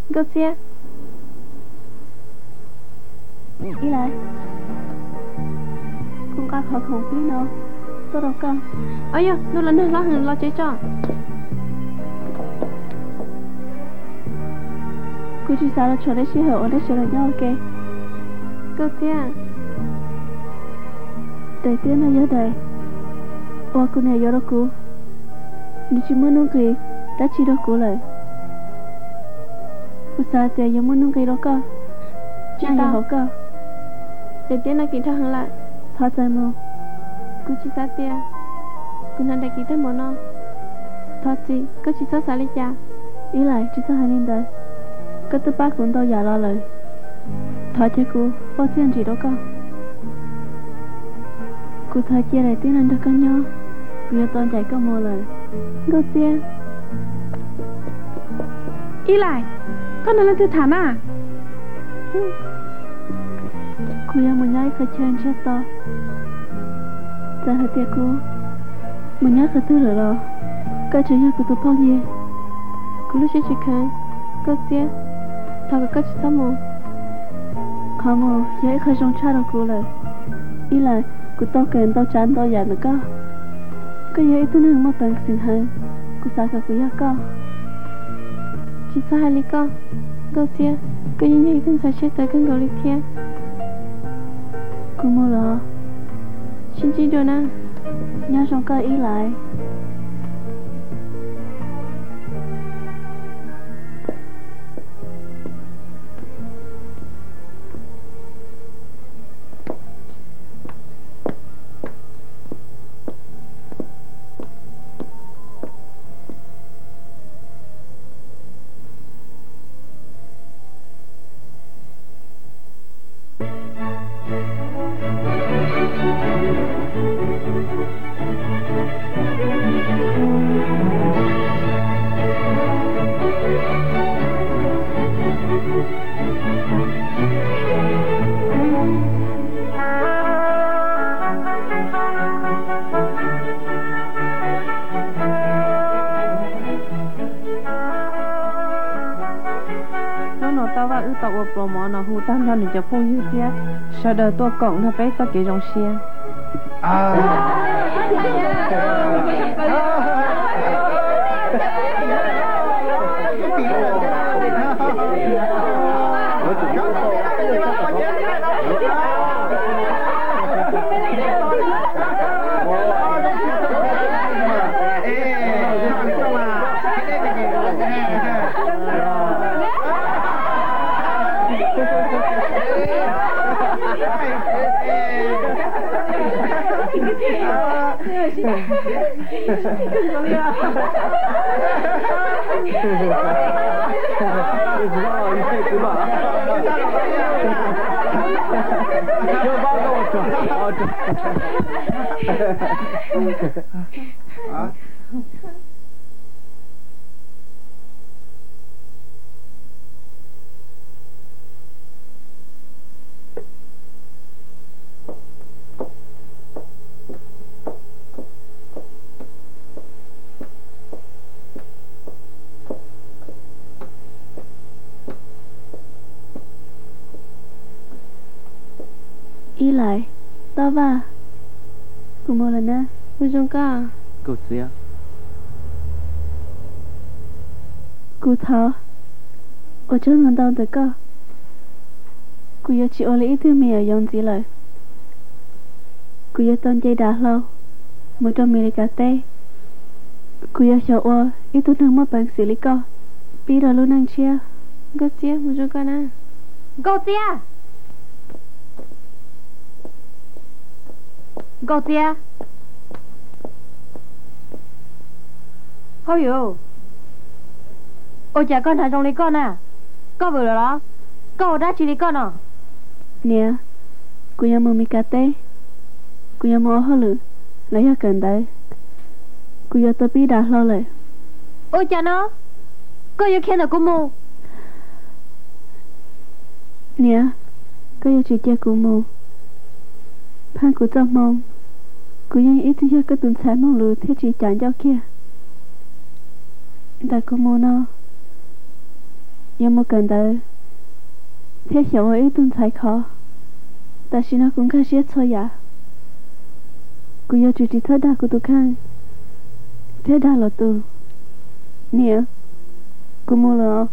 Nkauj Txiab, Ib Laim, kuv nqa qhov khoom plig no tuaj rau koj. Au yog, ntuj los nag hlob heev, los tsev tso. Kuv tsis xav los tshuav nej sij hawm ua nej sawv daws nyob ua ke. Nkauj Txiab, daim tiab no yog daim uas kuv niam yuav rau kuv. Nws tsis muaj nuj nqis dab tsi rau kuv lawm. Kuv xav tias yuav muaj nuj nqis rau koj, nyob hauv koj. Daim tiab no kim dhau heev lawm, thov txais mus. Kuv tsis xav tias kuv hnav daim kim tag npaum no. Thov txim, koj tsis txhob xav li cas. Ib Laim, tsis txhob hais li ntawd. Koj twb pab kuv ntau yam los lawm. Thov cia kuv pauj txiaj ntsig rau koj. Kuv thov cia daim tiab no nrog koj nyob, kuv yuav tau ncaim koj mus lawm. Nkauj Txiab. Ib Laim, koj nrog leej twg tham na? Kuv yuav mus nyob ib qhov chaw ntsiag to. Txawm hais tias kuv mus nyob qhov twg lawm los koj tseem yog kuv tus phooj ywg. Kuv lub siab tsis kheev, Nkauj Txiab, thov kom koj tsis txhob mus. Qhov mus yog ib qho zoo tshaj rau kuv lawm. Ib Laim, kuv tau kawm ntau tsav ntau yam ntawm koj. Koj yog ib tug neeg muaj peev xwm heev, kuv xav kom kuv yog koj. Tsis txhob hais li koj, Nkauj Txiab, koj yeej yog ib tug ntxhais siab tawv kawg nkaus li thiab. Kuv mus los. Sib ntsib dua na. Nyob zoo koj Ib Laim. Hnub no Toj Vaj wb tau ua pluas mov no hu tag nrho nws cov phooj ywg thiab sawv daws tuaj koom nrog peb txoj kev zoo siab. Ib Lais, Paj Vaj, kuv mus lawm na. Mus zoo koj. Kuv thov ua tsaug ntau ntau ntawm koj. Kuv yuav tsis ua li ib tug me nyuam yaus ntxiv lawm. Kuv yuav tau nce dav hlau mus rau Mes Lis Kas teb. Kuv yuav xyaum ua ib tug neeg muaj peev xwm li koj pib rau lub neej tshiab. Nkauj Txiab, mus zoo koj na. Nkauj Txiab! Nkauj Txiab! Hauj yus, ua cas koj hnav zoo li koj na? Koj vwm lawm los? Koj ua dab tsi li koj no? Niam, kuv yuav mus Mes Kas teb. Kuv yuav mus ua hauj lwm los yog kawm ntawv. Kuv yuav tau pib dav hlau lawm. Ua cas no? Koj yuav khiav ntawm kuv mus? Niam, koj yuav tsum cia kuv mus. Pheej kuv txoj hmoo, kuv yeej ib txwm yog koj tus ntxhais mloog lus thiab tsis cam ncauj kiag. Ntawm kuv mus no, yuav mus kawm ntawv thiab xyaum ua ib tug ntxhais khov. Tam sim no kuv nkag siab txhua yam. Kuv yuav tsum tsis txhob dag kuv tus kheej thiab dag luag tus. Niam, kuv mus lawm.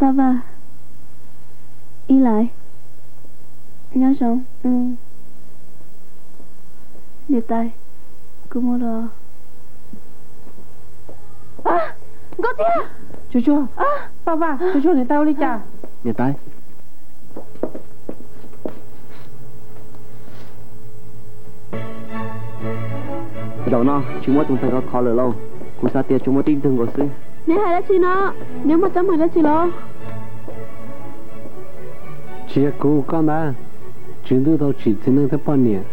Paj Vaj, Ib Lais, nyob zoo. Niam tais, kuv mus lawm. Nkauj Txiab! Tsuag tsuag, Paj Vaj, Tsuag tsuag, niam tais ua li cas? Niam tais, zaum no tsis muaj tus ntxhais khov khov lawm lauj. Kuv xav tias tsuas muaj tib tug nkaus xwb. Neb hais dab tsi no? Neb muaj teeb meem dab tsi los? Tsis yog kuv, koj ntag. Tswv Ntuj tau tsim txiv neej thiab poj niam.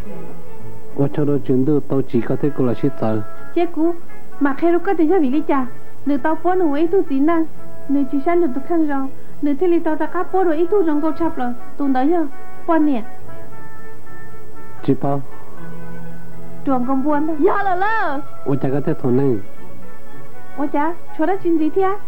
Ua tsaug rau Tswv Ntuj tau tsim koj thiab kuv los sib txawv. Cia kuv mam qhia rau koj tias yog vim li cas nws tau puab nws ua ib tug txiv neej, nws tsis saib nws tus kheej zoo, nws thiaj li tau rov qab puab dua ib tug zoo nkauj tshaj plaws, tus ntawd yog poj niam. Tsis paub. Ruam nkaus npua ntag. Yog lawm lauj. Ua cas koj thiaj thuam neeg? Ua cas tshuav dab tsi ntxiv thiab?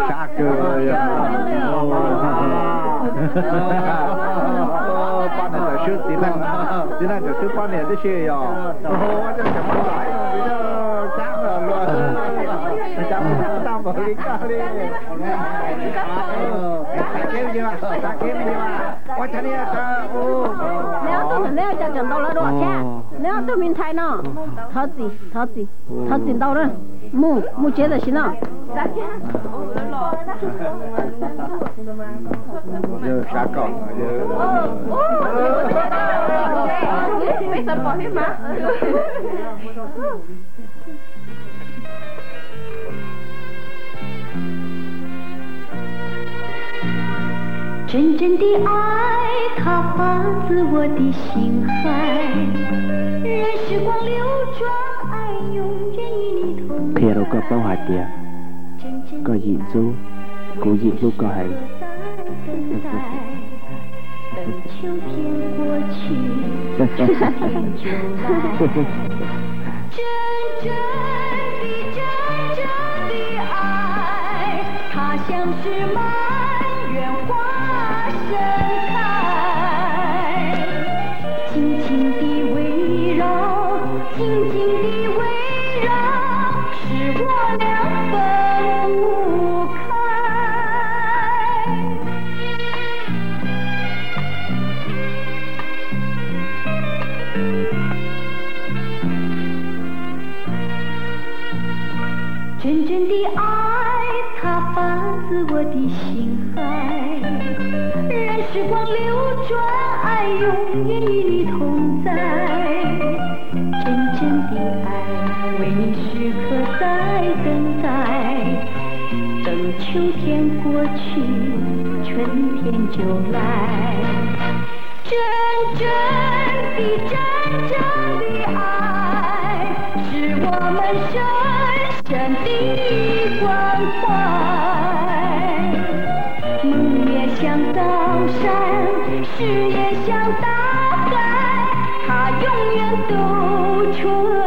Sab kawg. Poj niam tawm swb txiv neej, txiv neej tawm swb poj niam tib si yog. Neb ob tug, neb ua cas tseem ntaus lawv dua thiab? Neb ob tug me ntxhais no, thov txim, thov txim, thov txim ntau na. Mus, mus tsev tam sim no. Qhia rau koj paub hais tias koj yim ntxub, kuv yim hlub koj heev. Sim Yeeb xyaa tab qai, has yooj yim tus tshuaj.